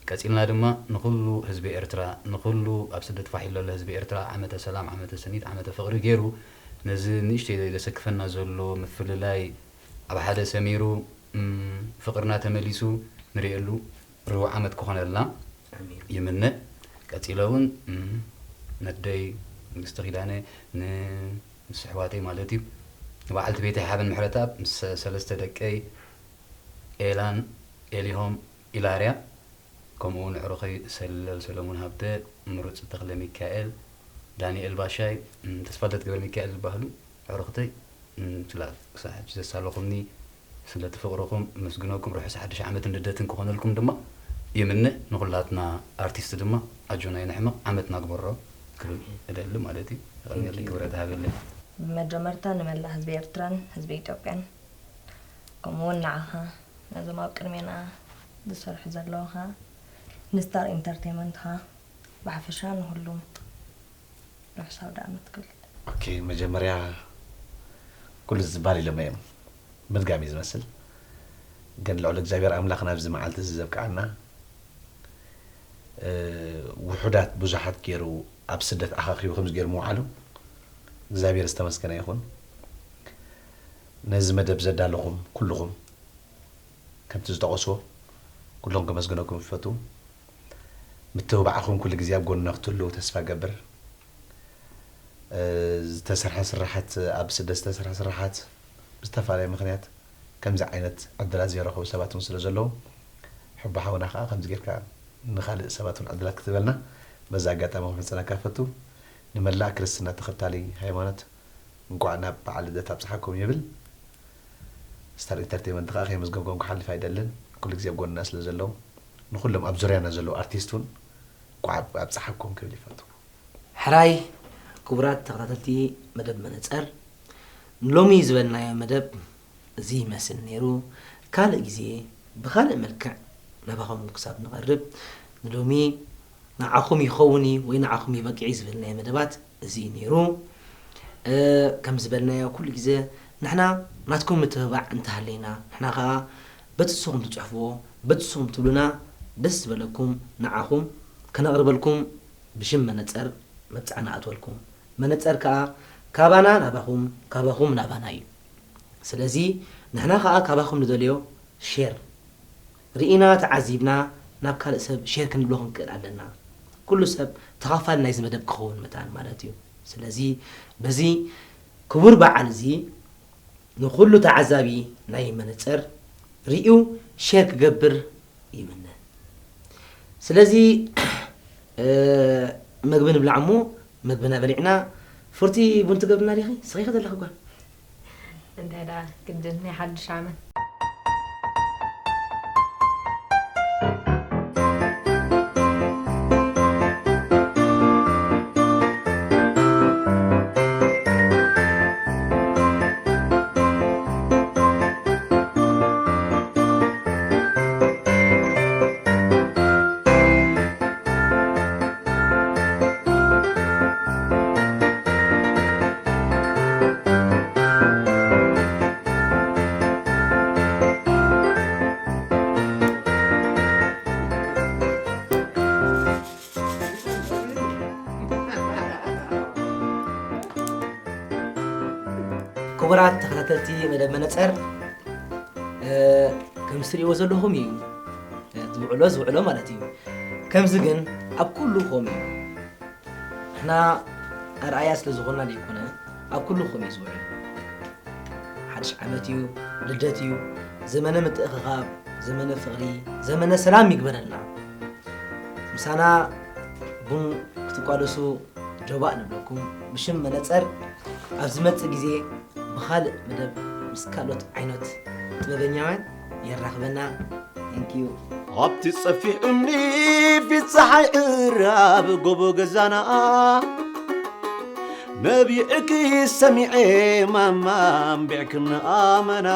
ቀጺልና ድማ ንኹሉ ህዝቢ ኤርትራ፣ ንኹሉ ኣብ ስደት ፋሕ ኢሉ ዘሎ ህዝቢ ኤርትራ ዓመተ ሰላም፣ ዓመተ ስኒት፣ ዓመተ ፍቕሪ ገይሩ ነዚ ንእሽተይ ዘሰክፈና ዘሎ ምፍልላይ ኣብ ሓደ ሰሚሩ፣ እም፣ ፍቕርና ተመሊሱ ንርእየሉ ርቡዕ ዓመት ክኾነልና ይምነ። ቀጺለ እውን፣ እም፣ ነደይ ንግስቲ ኪዳነ፣ ን-፣ ምስ ኣሕዋተይ ማለት እዩ፣ ንበዓልቲ ቤተይ ሓበን ምሕረተኣብ፣ ምስ ሰለስተ ደቀይ ኤላን፣ ኤሊሆም፣ ኢላርያ፣ ከምኡ እውን ኣዕሩኸይ ሰለል ሰለሙን ሃብተ፣ ምሩጽ ተኽለ ሚካኤል፣ ዳንኤል ባሻይ፣ እም፣ ተስፋልደት ገብረ ሚካኤል ዝበሃሉ ኣዕሩኽተይ፣ እም፣ ስለ ክሳዕ ሕጂ ዘሳለኹምኒ፣ ስለቲ ፍቕርኹም እመስግነኩም። ርሑስ ሓድሽ ዓመትን ልደትን ክኾነልኩም ድማ ይምነ። ንኹላትና ኣርቲስት ድማ ኣጆና ይንሕመቕ፣ ዓመትና ግበሮ ክብል እደሊ ማለት እዩ። የቐንየለይ፣ ክብረት ሃበለይ። ብመጀመርታ ንመላእ ህዝቢ ኤርትራን ህዝቢ ኢትዮጵያን፣ ከምኡ እውን ንዓኻ፣ ነዞም ኣብ ቅድሜና ዝሰርሑ ዘለዉ ኸኣ፣ ንስታር ኢንተርቴይመንት ኸኣ ብሓፈሻ ንኹሉም ርሑስ ኣውደ ዓመት ክብል። ኦኬ፣ መጀመርያ ኩሉ ዝበሃል ኢሎም እዮም። ምድጋም እዩ ዝመስል። ግን ልዑል እግዚኣብሔር ኣምላኽ ናብዚ መዓልቲ እዚ ዘብቅዓና፣ እ፣ ውሑዳት ብዙሓት ገይሩ ኣብ ስደት ኣኻኺቡ ከምዚ ገይሩ ምውዓሉ እግዚኣብሔር ዝተመስገነ ይኹን። ነዚ መደብ ዘዳለኹም ኩልኹም ከምቲ ዝጠቐስዎ ኩሎም ከመስግነኩም ይፈቱ። ምትብባዕኹም ኩሉ ግዜ ኣብ ጎንና ክትህልዉ ተስፋ እገብር። እ፣ ዝተሰርሐ ስራሓት፣ ኣብ ስደት ዝተሰርሐ ስራሓት ብዝተፈላለየ ምኽንያት ከምዚ ዓይነት ዕድላት ዘይረኸቡ ሰባት እውን ስለ ዘለዉ፣ ሕቦ ሓውና ከኣ ከምዚ ጌርካ ንኻልእ ሰባት እውን ዕድላት ክትህበልና በዚ ኣጋጣሚ ክምሕጸነካ እፈቱ። ንመላእ ክርስትና ተኸታሊ ሃይማኖት እንቋዕ ናብ በዓል ልደት ኣብጽሓኩም ይብል። ስታር ኢንተርቴይመንት ከኣ ከየመስገንኩም ክሓልፍ ኣይደልን። ኩሉ ግዜ ኣብ ጎንና ስለ ዘለዉ፣ ንኹሎም ኣብ ዙርያና ዘለዉ ኣርቲስት እውን እንቋዕ ኣብጽሓኩም ክብል ይፈቱ። ሕራይ ክቡራት ተኸታተልቲ መደብ መነጸር፣ ንሎሚ ዝበልናዮ መደብ እዚ ይመስል ነይሩ። ካልእ ግዜ ብኻልእ መልክዕ ናባኹም ክሳብ ንቐርብ፣ ንሎሚ ንዓኹም ይኸውን እዩ ወይ ንዓኹም ይበቅዕ እዩ ዝበልናዮ መደባት እዚ እዩ ነይሩ። እ፣ ከም ዝበልናዮ ኩሉ ግዜ ንሕና ናትኩም ምትብባዕ እንተሃለይና፣ ንሕና ኸኣ በቲ ንስኹም ትጽሕፍዎ፣ በቲ ንስኹም ትብሉና ደስ ዝበለኩም ንዓኹም ከነቕርበልኩም ብሽም መነጸር መብጽዓ ንኣትወልኩም። መነጸር ከኣ ካባና ናባኹም፣ ካባኹም ናባና እዩ። ስለዚ ንሕና ከኣ ካባኹም ንደልዮ ሼር፣ ርኢና ተዓዚብና ናብ ካልእ ሰብ ሼር ክንብሎ ክንክእል ኣለና። ኩሉ ሰብ ተኻፋሊ ናይዚ መደብ ክኸውን መታን ማለት እዩ። ስለዚ በዚ ክቡር በዓል እዚ ንኹሉ ተዓዛቢ ናይ መነጸር ርእዩ ሼር ክገብር ይምነ። ስለዚ፣ እ፣ መግቢ ንብላዕ እሞ መግብና በሊዕና፣ ፍርቲ ቡን ትገብርና ዲኺ? ስኺ ከ ዘለኺ ጓል? እንታይ ደኣ ግድን ናይ ሓድሽ ዓመት። ክቡራት ተኸታተልቲ መደብ መነጸር፣ እ፣ ከም እትርእይዎ ዘለኹም እዩ፣ እ፣ ዝውዕሎ ዝውዕሎ ማለት እዩ። ከምዚ ግን ኣብ ኩሉ ከምኡ እዩ። ንሕና ኣርኣያ ስለ ዝኾንና ዘይኮነ፣ ኣብ ኩሉ ከምኡ እዩ ዝውዕል። ሓድሽ ዓመት እዩ፣ ልደት እዩ፣ ዘመነ ምትእኽኻብ፣ ዘመነ ፍቕሪ፣ ዘመነ ሰላም ይግበረልና። ምሳና ቡን ክትቋደሱ ጆባእ ንብለኩም። ብሽም መነጸር ኣብ ዝመጽእ ግዜ ብኻልእ መደብ ምስ ካልኦት ዓይነት ጥበበኛውያን የራኽበና። Thank you። ኣብቲ ጸፊሕ እምኒ ፊት ጸሓይ ዕራብ ጎቦ ገዛና ነቢዕኪ ሰሚዐ ማማ ኣንቢዕክኒ ኣመና።